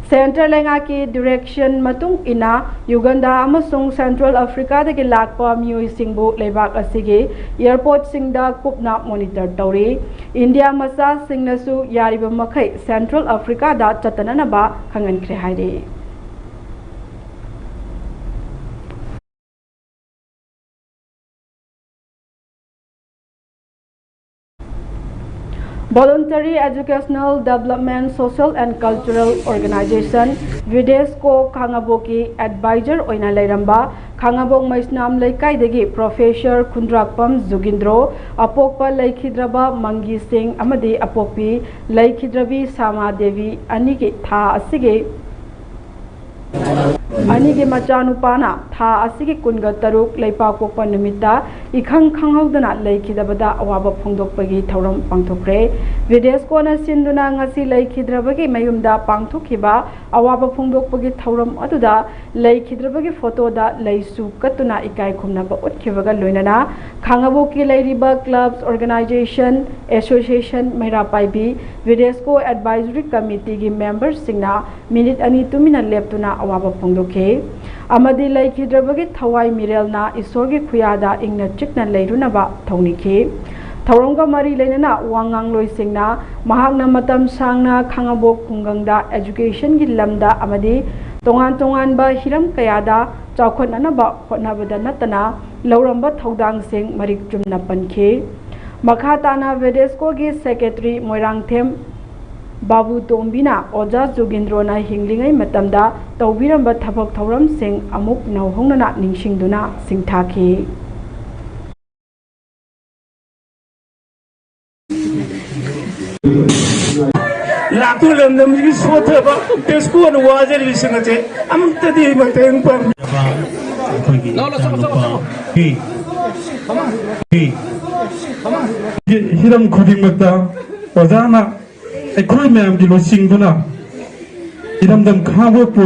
Centre ꯂꯩꯉꯥꯛꯀꯤ direction ꯃꯇꯨꯡ ꯏꯟꯅ ꯌꯨꯒꯟꯗꯥ ꯑꯃꯁꯨꯡ Central Africaꯗꯒꯤ ꯂꯥꯛꯄ ꯃꯤꯑꯣꯏꯁꯤꯡꯕꯨ ꯂꯩꯕꯥꯛ ꯑꯁꯤꯒꯤ airportꯁꯤꯡꯗ ꯀꯨꯞꯅ monitor ꯇꯧꯔꯤ꯫ ꯏꯟꯗꯤꯌꯥ ꯃꯆꯥꯁꯤꯡꯅꯁꯨ ꯌꯥꯔꯤꯕ ꯃꯈꯩ Central Africaꯗ ꯆꯠꯇꯅꯅꯕ ꯈꯪꯍꯟꯈ꯭ꯔꯦ ꯍꯥꯏꯔꯤ꯫ Voluntary Educational Development Social and Cultural Organization, ꯚꯤꯗꯦꯁꯀꯣ ꯈꯥꯉꯕꯣꯛꯀꯤ advisor ꯑꯣꯏꯅ ꯂꯩꯔꯝꯕ ꯈꯥꯉꯕꯣꯛ ꯃꯩꯁꯅꯥꯝ ꯂꯩꯀꯥꯏꯗꯒꯤ Professor ꯈꯨꯟꯗ꯭ꯔꯥꯛꯄꯝ ꯖꯨꯒꯤꯟꯗ꯭ꯔꯣ, ꯑꯄꯣꯛꯄ ꯂꯩꯈꯤꯗ꯭ꯔꯕ ꯃꯪꯒꯤ ꯁꯤꯡ ꯑꯃꯗꯤ ꯑꯄꯣꯛꯄꯤ ꯂꯩꯈꯤꯗ꯭ꯔꯕꯤ ꯁꯥꯃꯥ ꯗꯦꯕꯤ ꯑꯅꯤꯒꯤ ꯊꯥ ꯑꯁꯤꯒꯤ ꯑꯅꯤꯒꯤ ꯃꯆꯥꯅꯨꯄꯥꯅ ꯊꯥ ꯑꯁꯤꯒꯤ ꯀꯨꯟꯒ ꯇꯔꯨꯛ ꯂꯩꯄꯥꯛꯄꯣꯛꯄ ꯅꯨꯃꯤꯠꯇ ꯏꯈꯪ ꯈꯪꯍꯧꯗꯅ ꯂꯩꯈꯤꯗꯕꯗ ꯑꯋꯥꯕ ꯐꯣꯡꯗꯣꯛꯄꯒꯤ ꯊꯧꯔꯝ ꯄꯥꯡꯊꯣꯛꯈ꯭ꯔꯦ꯫ ꯚꯤꯗꯦꯁꯀꯣꯅ ꯁꯤꯟꯗꯨꯅ ꯉꯁꯤ ꯂꯩꯈꯤꯗ꯭ꯔꯕꯒꯤ ꯃꯌꯨꯝꯗ ꯄꯥꯡꯊꯣꯛꯈꯤꯕ ꯑꯋꯥꯕ ꯐꯣꯡꯗꯣꯛꯄꯒꯤ ꯊꯧꯔꯝ ꯑꯗꯨꯗ ꯂꯩꯈꯤꯗ꯭ꯔꯕꯒꯤ ꯐꯣꯇꯣꯗ ꯂꯩꯁꯨ ꯀꯠꯇꯨꯅ ꯏꯀꯥꯏ ꯈꯨꯝꯅꯕ ꯎꯠꯈꯤꯕꯒ ꯂꯣꯏꯅꯅ ꯈꯥꯉꯕꯣꯛꯀꯤ ꯂꯩꯔꯤꯕ clubs, organisation, association, ꯃꯩꯔꯥ ꯄꯥꯏꯕꯤ, ꯚꯤꯗꯦꯁꯀꯣ advisory committeeꯒꯤ memberꯁꯤꯡꯅ ꯃꯤꯅꯤꯠ ꯑꯅꯤ ꯇꯨꯃꯤꯟꯅ ꯂꯦꯞꯇꯨꯅ ꯑꯋꯥꯕ ꯐꯣꯡꯗꯣꯛꯈꯤ ꯑꯃꯗꯤ ꯂꯩꯈꯤꯗ꯭ꯔꯕꯒꯤ ꯊꯋꯥꯏ ꯃꯤꯔꯦꯜꯅ ꯏꯁꯣꯔꯒꯤ ꯈꯨꯌꯥꯗ ꯏꯪꯅ ꯆꯤꯛꯅ ꯂꯩꯔꯨꯅꯕ ꯊꯧꯅꯤꯈꯤ꯫ ꯊꯧꯔꯝꯒ ꯃꯔꯤ ꯂꯩꯅꯅ ꯋꯥ ꯉꯥꯡꯂꯣꯏꯁꯤꯡꯅ ꯃꯍꯥꯛꯅ ꯃꯇꯝ ꯁꯥꯡꯅ ꯈꯥꯉꯕꯣꯛ ꯈꯨꯡꯒꯪꯗ educationꯒꯤ ꯂꯝꯗ ꯑꯃꯗꯤ ꯇꯣꯉꯥꯟ ꯇꯣꯉꯥꯟꯕ ꯍꯤꯔꯝ ꯀꯌꯥꯗ ꯆꯥꯎꯈꯠꯅꯅꯕ ꯍꯣꯠꯅꯕꯗ ꯅꯠꯇꯅ ꯂꯧꯔꯝꯕ ꯊꯧꯗꯥꯡꯁꯤꯡ ꯃꯔꯤꯛ ꯆꯨꯝꯅ ꯄꯟꯈꯤ꯫ ꯃꯈꯥ ꯇꯥꯅ ꯚꯤꯗꯦꯁꯀꯣꯒꯤ secretary ꯃꯣꯏꯔꯥꯡꯊꯦꯝ ꯕꯥꯕꯨ ꯇꯣꯝꯕꯤꯅ ꯑꯣꯖꯥ ꯖꯨꯒꯤꯟꯗ꯭ꯔꯣꯅ ꯍꯤꯡꯂꯤꯉꯩ ꯃꯇꯝꯗ ꯇꯧꯕꯤꯔꯝꯕ ꯊꯕꯛ ꯊꯧꯔꯝꯁꯤꯡ ꯑꯃꯨꯛ ꯅꯧꯍꯧꯅꯅ ꯅꯤꯡꯁꯤꯡꯗꯨꯅ ꯁꯤꯡꯊꯥꯈꯤ꯫ ꯂꯥꯛꯇꯨ ꯂꯝꯗꯝꯁꯤꯒꯤ ꯁꯣꯠꯊꯔꯕ ꯚꯤꯗꯦꯁꯀꯣꯅ ꯋꯥꯖꯔꯤꯕꯁꯤꯡ ꯑꯁꯦ ꯑꯃꯨꯛꯇꯗꯤ ꯃꯇꯦꯡ ꯄꯥꯡꯕꯤꯌꯨ꯫ ꯑꯩꯈꯣꯏꯒꯤ ꯏꯆꯥꯅꯨꯄꯥ ꯍꯤꯔꯝ ꯈꯨꯗꯤꯡꯃꯛꯇ ꯑꯣꯖꯥꯅ ꯑꯩꯈꯣꯏ ꯃꯌꯥꯝꯒꯤ ꯂꯨꯆꯤꯡꯗꯨꯅ ꯏꯔꯝꯗꯝ ꯈꯥꯉꯕꯣꯛꯄꯨ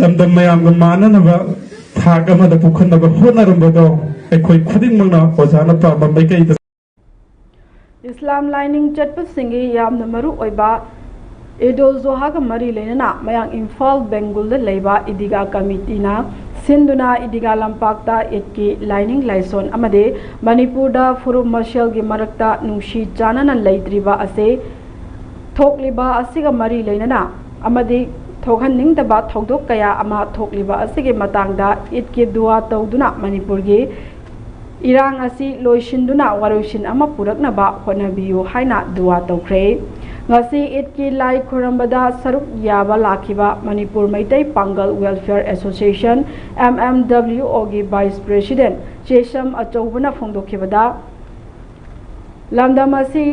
ꯂꯝꯗꯝ ꯃꯌꯥꯝꯒ ꯃꯥꯟꯅꯅꯕ ꯊꯥꯛ ꯑꯃꯗ ꯄꯨꯈꯠꯅꯕ ꯍꯣꯠꯅꯔꯝꯕꯗꯣ ꯑꯩꯈꯣꯏ ꯈꯨꯗꯤꯡꯃꯛꯅ ꯑꯣꯖꯥꯅ ꯄꯥꯝꯕ ꯃꯥꯏꯀꯩꯗ ꯏꯁꯂꯥꯝ ꯂꯥꯏꯅꯤꯡ ꯆꯠꯄꯁꯤꯡꯒꯤ ꯌꯥꯝꯅ ꯃꯔꯨ ꯑꯣꯏꯕ ꯏꯗꯨꯜ ꯖꯨꯍꯥꯒ ꯃꯔꯤ ꯂꯩꯅꯅ ꯃꯌꯥꯡ ꯏꯝꯐꯥꯜ ꯕꯦꯡꯒꯨꯜꯗ ꯂꯩꯕ ꯏꯗꯤꯒꯥ ꯀꯃꯤꯇꯤꯅ ꯁꯤꯟꯗꯨꯅ ꯏꯗꯤꯒꯥ ꯂꯝꯄꯥꯛꯇ ꯏꯗꯀꯤ ꯂꯥꯏꯅꯤꯡ ꯂꯥꯏꯁꯣꯟ ꯑꯃꯗꯤ ꯃꯅꯤꯄꯨꯔꯗ ꯐꯨꯔꯨꯞ ꯃꯁꯦꯜꯒꯤ ꯃꯔꯛꯇ ꯅꯨꯡꯁꯤ ꯆꯥꯟꯅꯅ ꯂꯩꯇ꯭ꯔꯤꯕ ꯑꯁꯤ ꯊꯣꯛꯂꯤꯕ ꯑꯁꯤꯒ ꯃꯔꯤ ꯂꯩꯅꯅ ꯑꯃꯗꯤ ꯊꯣꯛꯍꯟꯅꯤꯡꯗꯕ ꯊꯧꯗꯣꯛ ꯀꯌꯥ ꯑꯃ ꯊꯣꯛꯂꯤꯕ ꯑꯁꯤꯒꯤ ꯃꯇꯥꯡꯗ ꯏꯗꯀꯤ ꯗꯨꯋꯥ ꯇꯧꯗꯨꯅ ꯃꯅꯤꯄꯨꯔꯒꯤ ꯏꯔꯥꯡ ꯑꯁꯤ ꯂꯣꯏꯁꯤꯟꯗꯨꯅ ꯋꯥꯔꯣꯏꯁꯤꯟ ꯑꯃ ꯄꯨꯔꯛꯅꯕ ꯍꯣꯠꯅꯕꯤꯌꯨ ꯍꯥꯏꯅ ꯗꯨꯋꯥ ꯇꯧꯈ꯭ꯔꯦ꯫ ꯉꯁꯤ ꯏꯗꯀꯤ ꯂꯥꯏ ꯈꯨꯔꯝꯕꯗ ꯁꯔꯨꯛ ꯌꯥꯕ ꯂꯥꯛꯈꯤꯕ ꯃꯅꯤꯄꯨꯔ ꯃꯩꯇꯩ ꯄꯥꯡꯒꯜ Welfare Association, M M W O ꯒꯤ vice president ꯆꯦꯁꯝ ꯑꯆꯧꯕꯅ ꯐꯣꯡꯗꯣꯛꯈꯤꯕꯗ, ꯂꯝꯗꯝ ꯑꯁꯤ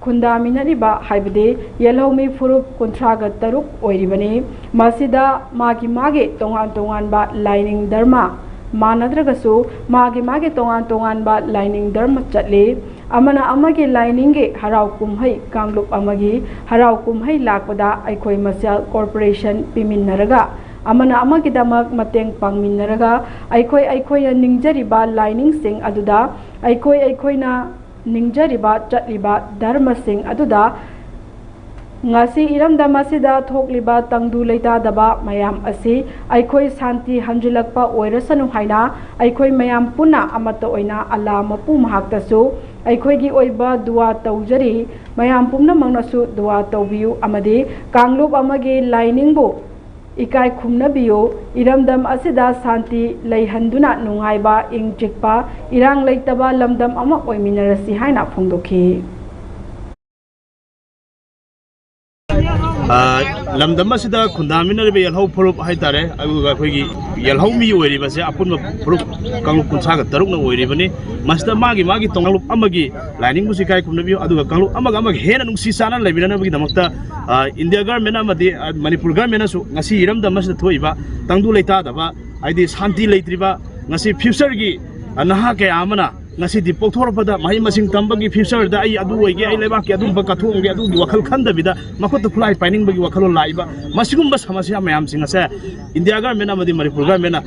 ꯈꯨꯟꯗꯥꯃꯤꯟꯅꯔꯤꯕ ꯍꯥꯏꯕꯗꯤ ꯌꯦꯜꯍꯧꯃꯤ ꯐꯨꯔꯨꯞ ꯀꯨꯟꯊ꯭ꯔꯥꯒ ꯇꯔꯨꯛ ꯑꯣꯏꯔꯤꯕꯅꯤ꯫ ꯃꯁꯤꯗ ꯃꯥꯒꯤ ꯃꯥꯒꯤ ꯇꯣꯉꯥꯟ ꯇꯣꯉꯥꯟꯕ ꯂꯥꯏꯅꯤꯡ ꯙꯔꯃ ꯃꯥꯟꯅꯗ꯭ꯔꯒꯁꯨ, ꯃꯥꯒꯤ ꯃꯥꯒꯤ ꯇꯣꯉꯥꯟ ꯇꯣꯉꯥꯟꯕ ꯂꯥꯏꯅꯤꯡ ꯙꯔꯃ ꯆꯠꯂꯤ꯫ ꯑꯃꯅ ꯑꯃꯒꯤ ꯂꯥꯏꯅꯤꯡꯒꯤ ꯍꯔꯥꯎ ꯀꯨꯝꯍꯩ, ꯀꯥꯡꯂꯨꯞ ꯑꯃꯒꯤ ꯍꯔꯥꯎ ꯀꯨꯝꯍꯩ ꯂꯥꯛꯄꯗ ꯑꯩꯈꯣꯏ ꯃꯁꯦꯜ cooperation ꯄꯤꯃꯤꯟꯅꯔꯒ, ꯑꯃꯅ ꯑꯃꯒꯤꯗꯃꯛ ꯃꯇꯦꯡ ꯄꯥꯡꯃꯤꯟꯅꯔꯒ, ꯑꯩꯈꯣꯏ ꯑꯩꯈꯣꯏꯅ ꯅꯤꯡꯖꯔꯤꯕ ꯂꯥꯏꯅꯤꯡꯁꯤꯡ ꯑꯗꯨꯗ ꯑꯩꯈꯣꯏ ꯑꯩꯈꯣꯏꯅ ꯅꯤꯡꯖꯔꯤꯕ ꯆꯠꯂꯤꯕ ꯙꯔꯃꯁꯤꯡ ꯑꯗꯨꯗ ꯉꯁꯤ ꯏꯔꯝꯗꯝ ꯑꯁꯤꯗ ꯊꯣꯛꯂꯤꯕ ꯇꯪꯗꯨ ꯂꯩꯇꯥꯗꯕ ꯃꯌꯥꯝ ꯑꯁꯤ ꯑꯩꯈꯣꯏ ꯁꯥꯟꯇꯤ ꯍꯟꯖꯤꯜꯂꯛꯄ ꯑꯣꯏꯔꯁꯅꯨ ꯍꯥꯏꯅ ꯑꯩꯈꯣꯏ ꯃꯌꯥꯝ ꯄꯨꯟꯅ ꯑꯃꯠꯇ ꯑꯣꯏꯅ ꯑꯜꯂꯥ ꯃꯄꯨ ꯃꯍꯥꯛꯇꯁꯨ ꯑꯩꯈꯣꯏꯒꯤ ꯑꯣꯏꯕ ꯗꯨꯋꯥ ꯇꯧꯖꯔꯤ꯫ ꯃꯌꯥꯝ ꯄꯨꯝꯅꯃꯛꯅꯁꯨ ꯗꯨꯋꯥ ꯇꯧꯕꯤꯌꯨ ꯑꯃꯗꯤ ꯀꯥꯡꯂꯨꯞ ꯑꯃꯒꯤ ꯂꯥꯏꯅꯤꯡꯕꯨ ꯏꯀꯥꯏ ꯈꯨꯝꯅꯕꯤꯌꯨ꯫ ꯏꯔꯝꯗꯝ ꯑꯁꯤꯗ ꯁꯥꯟꯇꯤ ꯂꯩꯍꯟꯗꯨꯅ ꯅꯨꯡꯉꯥꯏꯕ, ꯏꯪ ꯆꯤꯛꯄ, ꯏꯔꯥꯡ ꯂꯩꯇꯕ ꯂꯝꯗꯝ ꯑꯃ ꯑꯣꯏꯃꯤꯟꯅꯔꯁꯤ ꯍꯥꯏꯅ ꯐꯣꯡꯗꯣꯛꯈꯤ꯫ ꯑ, ꯂꯝꯗꯝ ꯑꯁꯤꯗ ꯈꯨꯟꯗꯥꯃꯤꯟꯅꯔꯤꯕ ꯌꯦꯜꯍꯧ ꯐꯨꯔꯨꯞ ꯍꯥꯏꯇꯥꯔꯦ, ꯑꯗꯨꯒ ꯑꯩꯈꯣꯏꯒꯤ ꯌꯦꯜꯍꯧ ꯃꯤ ꯑꯣꯏꯔꯤꯕꯁꯦ ꯑꯄꯨꯟꯕ ꯐꯨꯔꯨꯞ ꯀꯥꯡꯂꯨꯞ ꯀꯨꯟꯊ꯭ꯔꯥꯒ ꯇꯔꯨꯛꯅ ꯑꯣꯏꯔꯤꯕꯅꯤ꯫ ꯃꯁꯤꯗ ꯃꯥꯒꯤ ꯃꯥꯒꯤ ꯀꯥꯡꯂꯨꯞ ꯑꯃꯒꯤ ꯂꯥꯏꯅꯤꯡꯕꯨꯁꯨ ꯏꯀꯥꯏ ꯈꯨꯝꯅꯕꯤꯌꯨ, ꯑꯗꯨꯒ ꯀꯥꯡꯂꯨꯞ ꯑꯃꯒ ꯑꯃꯒ ꯍꯦꯟꯅ ꯅꯨꯡꯁꯤ ꯆꯥꯟꯅꯅ ꯂꯩꯃꯤꯟꯅꯅꯕꯒꯤꯗꯃꯛꯇ, ꯑ, ꯏꯟꯗꯤꯌꯥ ꯒꯔꯃꯦꯟ ꯑꯃꯗꯤ, ꯑ, ꯃꯅꯤꯄꯨꯔ ꯒꯔꯃꯦꯟꯅꯁꯨ ꯉꯁꯤ ꯏꯔꯝꯗꯝ ꯑꯁꯤꯗ ꯊꯣꯛꯏꯕ ꯇꯪꯗꯨ ꯂꯩꯇꯥꯗꯕ, ꯍꯥꯏꯗꯤ ꯁꯥꯟꯇꯤ ꯂꯩꯇ꯭ꯔꯤꯕ, ꯉꯁꯤ ꯐ꯭ꯌꯨꯆꯔꯒꯤ, ꯑ, ꯅꯍꯥ ꯀꯌꯥ ꯑꯃꯅ ꯉꯁꯤꯗꯤ ꯄꯣꯛꯊꯣꯔꯛꯄꯗ ꯃꯍꯩ ꯃꯁꯤꯡ ꯇꯝꯕꯒꯤ ꯐ꯭ꯌꯨꯆꯔꯗ ꯑꯩ ꯑꯗꯨ ꯑꯣꯏꯒꯦ, ꯑꯩ ꯂꯩꯕꯥꯛꯀꯤ ꯑꯗꯨꯒꯨꯝꯕ ꯀꯠꯊꯣꯛꯑꯝꯒꯦ, ꯑꯗꯨꯒꯤ ꯋꯥꯈꯜ ꯈꯟꯗꯕꯤꯗ ꯃꯈꯨꯠꯇ ꯈꯨꯠꯂꯥꯏ ꯄꯥꯏꯅꯤꯡꯕꯒꯤ ꯋꯥꯈꯜꯂꯣꯟ ꯂꯥꯛꯏꯕ, ꯃꯁꯤꯒꯨꯝꯕ ꯁꯃꯁ꯭ꯌꯥ ꯃꯌꯥꯝꯁꯤꯡ ꯑꯁꯦ ꯏꯟꯗꯤꯌꯥ ꯒꯔꯃꯦꯟ ꯑꯃꯗꯤ ꯃꯅꯤꯄꯨꯔ ꯒꯔꯃꯦꯟꯅ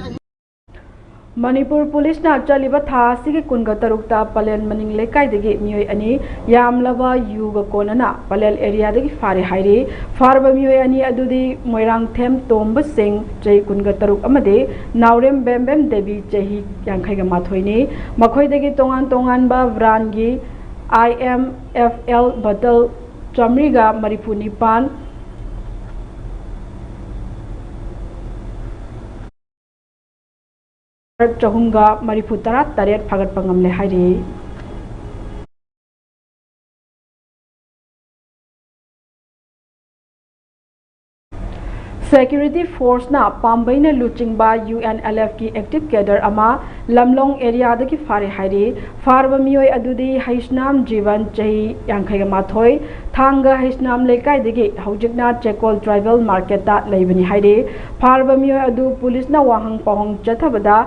ꯃꯅꯤꯄꯨꯔ ꯄꯨꯂꯤꯁꯅ ꯆꯠꯂꯤꯕ ꯊꯥ ꯑꯁꯤꯒꯤ ꯀꯨꯟꯒ ꯇꯔꯨꯛꯇ ꯄꯂꯦꯜ ꯃꯅꯤꯡ ꯂꯩꯀꯥꯏꯗꯒꯤ ꯃꯤꯑꯣꯏ ꯑꯅꯤ ꯌꯥꯝꯂꯕ ꯌꯨꯒ ꯀꯣꯟꯅꯅ ꯄꯂꯦꯜ ꯑꯦꯔꯤꯌꯥꯗꯒꯤ ꯐꯥꯔꯦ ꯍꯥꯏꯔꯤ꯫ ꯐꯥꯔꯕ ꯃꯤꯑꯣꯏ ꯑꯅꯤ ꯑꯗꯨꯗꯤ ꯃꯣꯏꯔꯥꯡꯊꯦꯝ ꯇꯣꯝꯕ ꯁꯤꯡ, ꯆꯍꯤ ꯀꯨꯟꯒ ꯇꯔꯨꯛ ꯑꯃꯗꯤ ꯅꯥꯎꯔꯦꯝ ꯕꯦꯝꯕꯦꯝ ꯗꯦꯕꯤ, ꯆꯍꯤ ꯌꯥꯡꯈꯩꯒ ꯃꯥꯊꯣꯏꯅꯤ꯫ ꯃꯈꯣꯏꯗꯒꯤ ꯇꯣꯉꯥꯟ ꯇꯣꯉꯥꯟꯕ ꯕ꯭ꯔꯥꯟꯒꯤ I M F L bottle ꯆꯥꯃꯔꯤꯒ ꯃꯔꯤꯐꯨ ꯅꯤꯄꯥꯟ, ꯆꯍꯨꯝꯒ ꯃꯔꯤꯐꯨ ꯇꯔꯥ ꯇꯔꯦꯠ ꯐꯥꯒꯠꯄ ꯉꯝꯂꯦ ꯍꯥꯏꯔꯤ꯫ Security forceꯅ ꯄꯥꯝꯕꯩꯅ ꯂꯨꯆꯤꯡꯕ UNLFꯀꯤ active cadre ꯑꯃ ꯂꯝꯂꯣꯡ areaꯗꯒꯤ ꯐꯥꯔꯦ ꯍꯥꯏꯔꯤ꯫ ꯐꯥꯔꯕ ꯃꯤꯑꯣꯏ ꯑꯗꯨꯗꯤ ꯍꯩꯁꯅꯥꯝ ꯖꯤꯕꯟ, ꯆꯍꯤ ꯌꯥꯡꯈꯩꯒ ꯃꯥꯊꯣꯏ, ꯊꯥꯡꯒ ꯍꯩꯁꯅꯥꯝ ꯂꯩꯀꯥꯏꯗꯒꯤ, ꯍꯧꯖꯤꯛꯅ ꯆꯦꯀꯣꯜ tribal marketꯇ ꯂꯩꯕꯅꯤ ꯍꯥꯏꯔꯤ꯫ ꯐꯥꯔꯕ ꯃꯤꯑꯣꯏ ꯑꯗꯨ ꯄꯨꯂꯤꯁꯅ ꯋꯥꯍꯪ ꯄꯥꯎꯍꯪ ꯆꯠꯊꯕꯗ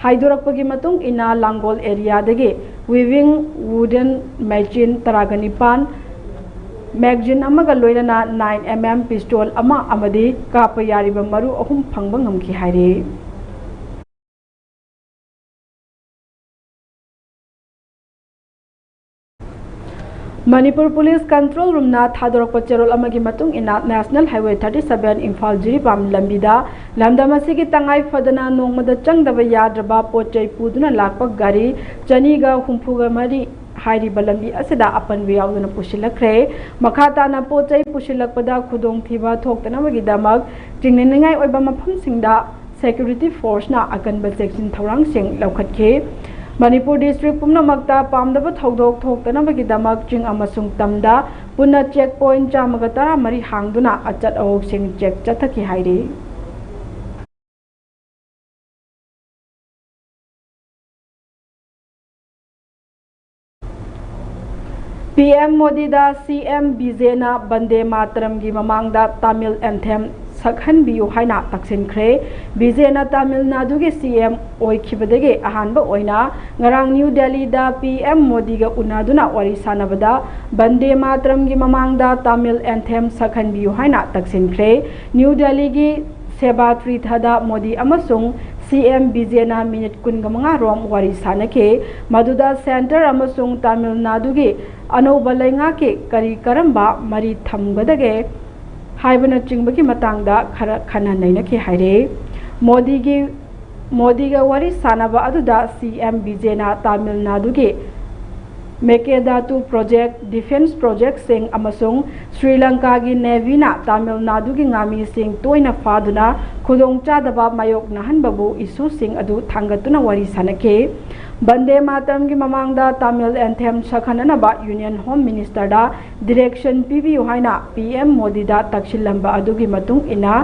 ꯍꯥꯏꯗꯣꯔꯛꯄꯒꯤ ꯃꯇꯨꯡ ꯏꯟꯅ, ꯂꯥꯡꯒꯣꯜ areaꯗꯒꯤ weaving wooden machine ꯇꯔꯥꯒ ꯅꯤꯄꯥꯟ, magazine ꯑꯃꯒ ꯂꯣꯏꯅꯅ nine MM pistol ꯑꯃ ꯑꯃꯗꯤ ꯀꯥꯞꯄ ꯌꯥꯔꯤꯕ ꯃꯔꯨ ꯑꯍꯨꯝ ꯐꯪꯕ ꯉꯝꯈꯤ ꯍꯥꯏꯔꯤ꯫ ꯃꯅꯤꯄꯨꯔ ꯄꯨꯂꯤꯁ ꯀꯟꯇ꯭ꯔꯣꯜ ꯔꯨꯝꯅ ꯊꯥꯗꯣꯔꯛꯄ ꯆꯦꯔꯣꯜ ꯑꯃꯒꯤ ꯃꯇꯨꯡ ꯏꯟꯅ, National Highway thirty seven Imphal Jiribam ꯂꯝꯕꯤꯗ ꯂꯝꯗꯝ ꯑꯁꯤꯒꯤ ꯇꯉꯥꯏ ꯐꯗꯅ ꯅꯣꯡꯃꯗ ꯆꯪꯗꯕ ꯌꯥꯗ꯭ꯔꯕ ꯄꯣꯠ ꯆꯩ ꯄꯨꯗꯨꯅ ꯂꯥꯛꯄ ꯒꯥꯔꯤ ꯆꯅꯤꯒ ꯍꯨꯝꯐꯨꯒ ꯃꯔꯤ ꯍꯥꯏꯔꯤꯕ ꯂꯝꯕꯤ ꯑꯁꯤꯗ ꯑꯄꯟꯕ ꯌꯥꯎꯗꯅ ꯄꯨꯁꯤꯜꯂꯛꯈ꯭ꯔꯦ꯫ ꯃꯈꯥ ꯇꯥꯅ ꯄꯣꯠ ꯆꯩ ꯄꯨꯁꯤꯜꯂꯛꯄꯗ ꯈꯨꯗꯣꯡꯊꯤꯕ ꯊꯣꯛꯇꯅꯕꯒꯤꯗꯃꯛ ꯆꯤꯡꯅꯅꯤꯡꯉꯥꯏ ꯑꯣꯏꯕ ꯃꯐꯝꯁꯤꯡꯗ security forceꯅ ꯑꯀꯟꯕ ꯆꯦꯛꯁꯤꯟ ꯊꯧꯔꯥꯡꯁꯤꯡ ꯂꯧꯈꯠꯈꯤ꯫ ꯃꯅꯤꯄꯨꯔ district ꯄꯨꯝꯅꯃꯛꯇ ꯄꯥꯝꯗꯕ ꯊꯧꯗꯣꯛ ꯊꯣꯛꯇꯅꯕꯒꯤꯗꯃꯛ ꯆꯤꯡ ꯑꯃꯁꯨꯡ ꯇꯝꯗ ꯄꯨꯟꯅ check point ꯆꯥꯝꯃꯒ ꯇꯔꯥꯃꯔꯤ ꯍꯥꯡꯗꯨꯅ ꯑꯆꯠ ꯑꯋꯣꯛꯁꯤꯡ check ꯆꯠꯊꯈꯤ ꯍꯥꯏꯔꯤ꯫ PM ꯃꯣꯗꯤꯗ CM ꯕꯤꯖꯦꯅ ꯕꯟꯗꯦ ꯃꯥꯇꯔꯝꯒꯤ ꯃꯃꯥꯡꯗ ꯇꯥꯃꯤꯜ anthem ꯁꯛꯍꯟꯕꯤꯌꯨ ꯍꯥꯏꯅ ꯇꯛꯁꯤꯟꯈ꯭ꯔꯦ꯫ ꯕꯤꯖꯦꯅ ꯇꯥꯃꯤꯜ ꯅꯥꯗꯨꯒꯤ CM ꯑꯣꯏꯈꯤꯕꯗꯒꯤ ꯑꯍꯥꯟꯕ ꯑꯣꯏꯅ ꯉꯔꯥꯡ ꯅ꯭ꯌꯨ ꯗꯦꯜꯂꯤꯗ PM ꯃꯣꯗꯤꯒ ꯎꯅꯗꯨꯅ ꯋꯥꯔꯤ ꯁꯥꯟꯅꯕꯗ ꯕꯟꯗꯦ ꯃꯥꯇꯔꯝꯒꯤ ꯃꯃꯥꯡꯗ ꯇꯥꯃꯤꯜ anthem ꯁꯛꯍꯟꯕꯤꯌꯨ ꯍꯥꯏꯅ ꯇꯛꯁꯤꯟꯈ꯭ꯔꯦ꯫ ꯅ꯭ꯌꯨ ꯗꯦꯜꯂꯤꯒꯤ ꯁꯦꯕꯥ ꯇ꯭ꯔꯤꯊꯗ ꯃꯣꯗꯤ ꯑꯃꯁꯨꯡ CM ꯕꯤꯖꯦꯅ ꯃꯤꯅꯤꯠ ꯀꯨꯟꯒ ꯃꯉꯥ ꯔꯣꯝ ꯋꯥꯔꯤ ꯁꯥꯅꯈꯤ꯫ ꯃꯗꯨꯗ centre ꯑꯃꯁꯨꯡ ꯇꯥꯃꯤꯜ ꯅꯥꯗꯨꯒꯤ ꯑꯅꯧꯕ ꯂꯩꯉꯥꯛꯀꯤ ꯀꯔꯤ ꯀꯔꯝꯕ ꯃꯔꯤ ꯊꯝꯒꯗꯒꯦ ꯍꯥꯏꯕꯅꯆꯤꯡꯕꯒꯤ ꯃꯇꯥꯡꯗ ꯈꯔ ꯈꯟꯅ ꯅꯩꯅꯈꯤ ꯍꯥꯏꯔꯤ꯫ ꯃꯣꯗꯤꯒꯤ, ꯃꯣꯗꯤꯒ ꯋꯥꯔꯤ ꯁꯥꯅꯕ ꯑꯗꯨꯗ CM ꯕꯤꯖꯦꯅ ꯇꯥꯃꯤꯜ ꯅꯥꯗꯨꯒꯤ ꯃꯦꯀꯦꯗꯥꯇꯨ ꯄ꯭ꯔꯣꯖꯦꯛ, ꯗꯤꯐꯦꯟꯁ ꯄ꯭ꯔꯣꯖꯦꯛꯁꯤꯡ ꯑꯃꯁꯨꯡ ꯁ꯭ꯔꯤ ꯂꯪꯀꯥꯒꯤ ꯅꯦꯚꯤꯅ ꯇꯥꯃꯤꯜ ꯅꯥꯗꯨꯒꯤ ꯉꯥꯃꯤꯁꯤꯡ ꯇꯣꯏꯅ ꯐꯥꯗꯨꯅ ꯈꯨꯗꯣꯡꯆꯥꯗꯕ ꯃꯥꯌꯣꯛꯅꯍꯟꯕꯕꯨ ꯏꯁꯨꯁꯤꯡ ꯑꯗꯨ ꯊꯥꯡꯒꯠꯇꯨꯅ ꯋꯥꯔꯤ ꯁꯥꯅꯈꯤ꯫ ꯕꯟꯗꯦ ꯃꯥꯇꯔꯝꯒꯤ ꯃꯃꯥꯡꯗ Tamil anthem ꯁꯛꯍꯟꯅꯅꯕ union home ꯃꯤꯅꯤꯁꯇꯔꯗ direction ꯄꯤꯕꯤꯌꯨ ꯍꯥꯏꯅ ꯄꯤ ꯑꯦꯝ ꯃꯣꯗꯤꯗ ꯇꯛꯁꯤꯜꯂꯝꯕ ꯑꯗꯨꯒꯤ ꯃꯇꯨꯡ ꯏꯟꯅ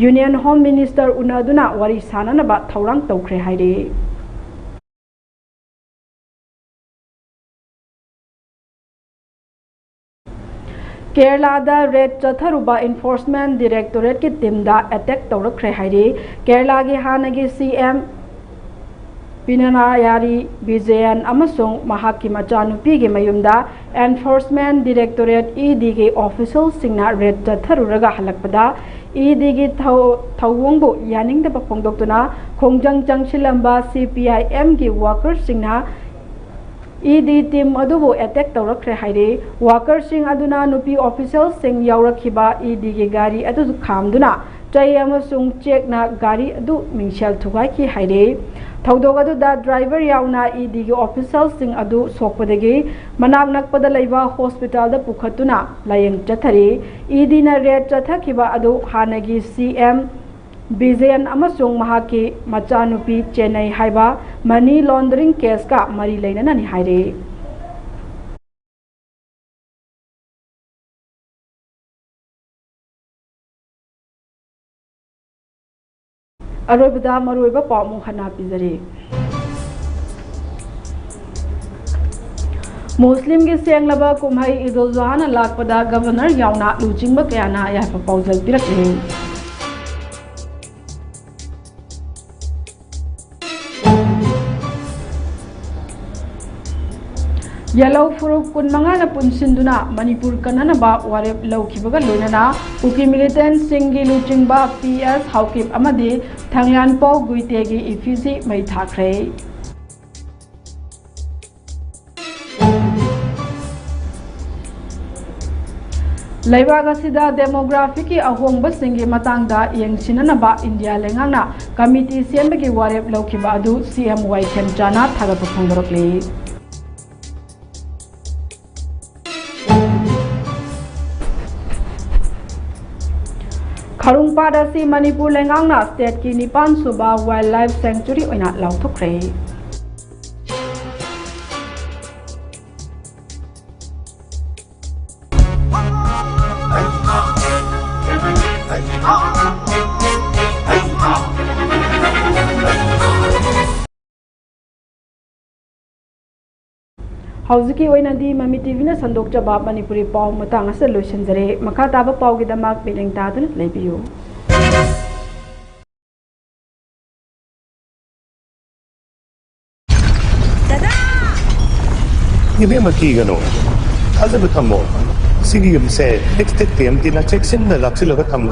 ꯌꯨꯅꯤꯌꯟ ꯍꯣꯝ ꯃꯤꯅꯤꯁꯇꯔ ꯎꯅꯗꯨꯅ ꯋꯥꯔꯤ ꯁꯥꯅꯅꯕ ꯊꯧꯔꯥꯡ ꯇꯧꯈ꯭ꯔꯦ ꯍꯥꯏꯔꯤ꯫ ꯀꯦꯔꯂꯥꯗ ꯔꯦꯗ ꯆꯠꯊꯔꯨꯕ ꯏꯟꯐꯣꯔꯁꯃꯦꯟ ꯗꯤꯔꯦꯛꯇꯣꯔꯦꯠꯀꯤ ꯇꯤꯝꯗ ꯑꯦꯇꯦꯛ ꯇꯧꯔꯛꯈ꯭ꯔꯦ ꯍꯥꯏꯔꯤ꯫ ꯀꯦꯔꯂꯥꯒꯤ ꯍꯥꯟꯅꯒꯤ ꯁꯤ ꯑꯦꯝ ꯄꯤꯅꯔꯥꯌꯥꯔꯤ ꯕꯤꯖꯌꯟ ꯑꯃꯁꯨꯡ ꯃꯍꯥꯛꯀꯤ ꯃꯆꯥꯅꯨꯄꯤꯒꯤ ꯃꯌꯨꯝꯗ ꯑꯦꯟꯐꯣꯔꯁꯃꯦꯟ ꯗꯤꯔꯦꯛꯇꯣꯔꯦꯠ, ꯏ ꯗꯤꯒꯤ ꯑꯣꯐꯤꯁꯤꯌꯦꯜꯁꯤꯡꯅ ꯔꯦꯗ ꯆꯠꯊꯔꯨꯔꯒ ꯍꯜꯂꯛꯄꯗ ꯏ ꯗꯤꯒꯤ ꯊꯧ-, ꯊꯧꯑꯣꯡꯕꯨ ꯌꯥꯅꯤꯡꯗꯕ ꯐꯣꯡꯗꯣꯛꯇꯨꯅ ꯈꯣꯡꯖꯪ ꯆꯪꯁꯤꯜꯂꯝꯕ ꯁꯤ ꯄꯤ ꯑꯥꯏ ꯑꯦꯝꯒꯤ ꯋꯥꯀꯔꯁꯤꯡꯅ ꯏ ꯗꯤ ꯇꯤꯝ ꯑꯗꯨꯕꯨ ꯑꯦꯇꯦꯛ ꯇꯧꯔꯛꯈ꯭ꯔꯦ ꯍꯥꯏꯔꯤ꯫ ꯋꯥꯀꯔꯁꯤꯡ ꯑꯗꯨꯅ ꯅꯨꯄꯤ ꯑꯣꯐꯤꯁꯤꯌꯦꯜꯁꯤꯡ ꯌꯥꯎꯔꯛꯈꯤꯕ ꯏ ꯗꯤꯒꯤ ꯒꯥꯔꯤ ꯑꯗꯨ ꯈꯥꯝꯗꯨꯅ ꯆꯩ ꯑꯃꯁꯨꯡ ꯆꯦꯛꯅ ꯒꯥꯔꯤ ꯑꯗꯨ ꯃꯤꯡꯁꯦꯜ ꯊꯨꯒꯥꯏꯈꯤ ꯍꯥꯏꯔꯤ꯫ ꯊꯧꯗꯣꯛ ꯑꯗꯨꯗ ꯗ꯭ꯔꯥꯏꯚꯔ ꯌꯥꯎꯅ ꯏ ꯗꯤꯒꯤ ꯑꯣꯐꯤꯁꯤꯌꯦꯜꯁꯤꯡ ꯑꯗꯨ ꯁꯣꯛꯄꯗꯒꯤ ꯃꯅꯥꯛ ꯅꯛꯄꯗ ꯂꯩꯕ ꯍꯣꯁꯄꯤꯇꯥꯜꯗ ꯄꯨꯈꯠꯇꯨꯅ ꯂꯥꯌꯦꯡ ꯆꯠꯊꯔꯤ꯫ ꯏ ꯗꯤꯅ ꯔꯦꯗ ꯆꯠꯊꯈꯤꯕ ꯑꯗꯨ ꯍꯥꯟꯅꯒꯤ ꯁꯤ ꯑꯦꯝ ꯕꯤꯖꯌꯟ ꯑꯃꯁꯨꯡ ꯃꯍꯥꯛꯀꯤ ꯃꯆꯥꯅꯨꯄꯤ ꯆꯦꯟꯅꯩ ꯍꯥꯏꯕ ꯃꯅꯤ ꯂꯣꯟꯗꯔꯤꯡ ꯀꯦꯁꯀ ꯃꯔꯤ ꯂꯩꯅꯅꯅꯤ ꯍꯥꯏꯔꯤ꯫ ꯑꯔꯣꯏꯕꯗ ꯃꯔꯨꯑꯣꯏꯕ ꯄꯥꯎ ꯑꯃꯨꯛ ꯍꯟꯅ ꯄꯤꯖꯔꯤ꯫ ꯃꯨꯁꯂꯤꯝꯒꯤ ꯁꯦꯡꯂꯕ ꯀꯨꯝꯍꯩ ꯏꯗꯨꯜ ꯖꯨꯍꯥꯅ ꯂꯥꯛꯄꯗ ꯒꯕꯔꯅꯔ ꯌꯥꯎꯅ ꯂꯨꯆꯤꯡꯕ ꯀꯌꯥꯅ ꯌꯥꯏꯐ ꯄꯥꯎꯖꯦꯜ ꯄꯤꯔꯛꯂꯤ꯫ ꯌꯦꯜꯍꯧ ꯐꯨꯔꯨꯞ ꯀꯨꯟꯃꯉꯥꯅ ꯄꯨꯟꯁꯤꯟꯗꯨꯅ ꯃꯅꯤꯄꯨꯔ ꯀꯟꯅꯅꯕ ꯋꯥꯔꯦꯞ ꯂꯧꯈꯤꯕꯒ ꯂꯣꯏꯅꯅ ꯀꯨꯀꯤ ꯃꯤꯂꯤꯇꯦꯟꯠꯁꯤꯡꯒꯤ ꯂꯨꯆꯤꯡꯕ ꯄꯤ ꯑꯦꯁ ꯍꯥꯎꯀꯤꯞ ꯑꯃꯗꯤ ꯊꯥꯡꯂ꯭ꯌꯥꯟꯄꯧ ꯒꯨꯏꯇꯦꯒꯤ ꯏꯐꯤꯖꯤ ꯃꯩ ꯊꯥꯈ꯭ꯔꯦ꯫ ꯂꯩꯕꯥꯛ ꯑꯁꯤꯗ ꯗꯦꯃꯣꯒ꯭ꯔꯥꯐꯤꯛꯀꯤ ꯑꯍꯣꯡꯕꯁꯤꯡꯒꯤ ꯃꯇꯥꯡꯗ ꯌꯦꯡꯁꯤꯟꯅꯅꯕ ꯏꯟꯗꯤꯌꯥ ꯂꯩꯉꯥꯛꯅ ꯀꯃꯤꯇꯤ ꯁꯦꯝꯕꯒꯤ ꯋꯥꯔꯦꯞ ꯂꯧꯈꯤꯕ ꯑꯗꯨ ꯁꯤ ꯑꯦꯝ ꯋꯥꯏ ꯈꯦꯝꯆꯥꯅ ꯊꯥꯒꯠꯄ ꯐꯣꯡꯗꯣꯔꯛꯂꯤ꯫ ꯍꯔꯨꯡ ꯄꯥꯠ ꯑꯁꯤ ꯃꯅꯤꯄꯨꯔ ꯂꯩꯉꯥꯛꯅ ꯁ꯭ꯇꯦꯠꯀꯤ ꯅꯤꯄꯥꯟ ꯁꯨꯕ ꯋꯥꯏꯜꯗ ꯂꯥꯏꯐ ꯁꯦꯡꯆꯨꯔꯤ ꯑꯣꯏꯅ ꯂꯥꯎꯊꯣꯛꯈ꯭ꯔꯦ꯫ ꯍꯧꯖꯤꯛꯀꯤ ꯑꯣꯏꯅꯗꯤ ꯃꯃꯤ ꯇꯤꯚꯤꯅ ꯁꯟꯗꯣꯛꯆꯕ ꯃꯅꯤꯄꯨꯔꯤ ꯄꯥꯎ ꯃꯇꯥꯡ ꯑꯁꯤꯗ ꯂꯣꯏꯁꯤꯟꯖꯔꯦ꯫ ꯃꯈꯥ ꯇꯥꯕ ꯄꯥꯎꯒꯤꯗꯃꯛ ꯃꯤꯠꯌꯦꯡ ꯇꯥꯗꯨꯅ ꯂꯩꯕꯤꯌꯨ꯫ ꯏꯕꯦꯝꯃ, ꯀꯤꯒꯅꯨ, ꯊꯥꯖꯕ ꯊꯝꯃꯣ꯫ ꯁꯤꯒꯤ ꯌꯨꯝꯁꯦ ꯑꯦꯛꯁꯇꯦꯠ ꯀꯦꯝꯇꯤꯅ ꯆꯦꯛꯁꯤꯟꯅ ꯂꯥꯛꯁꯤꯜꯂꯒ ꯊꯝ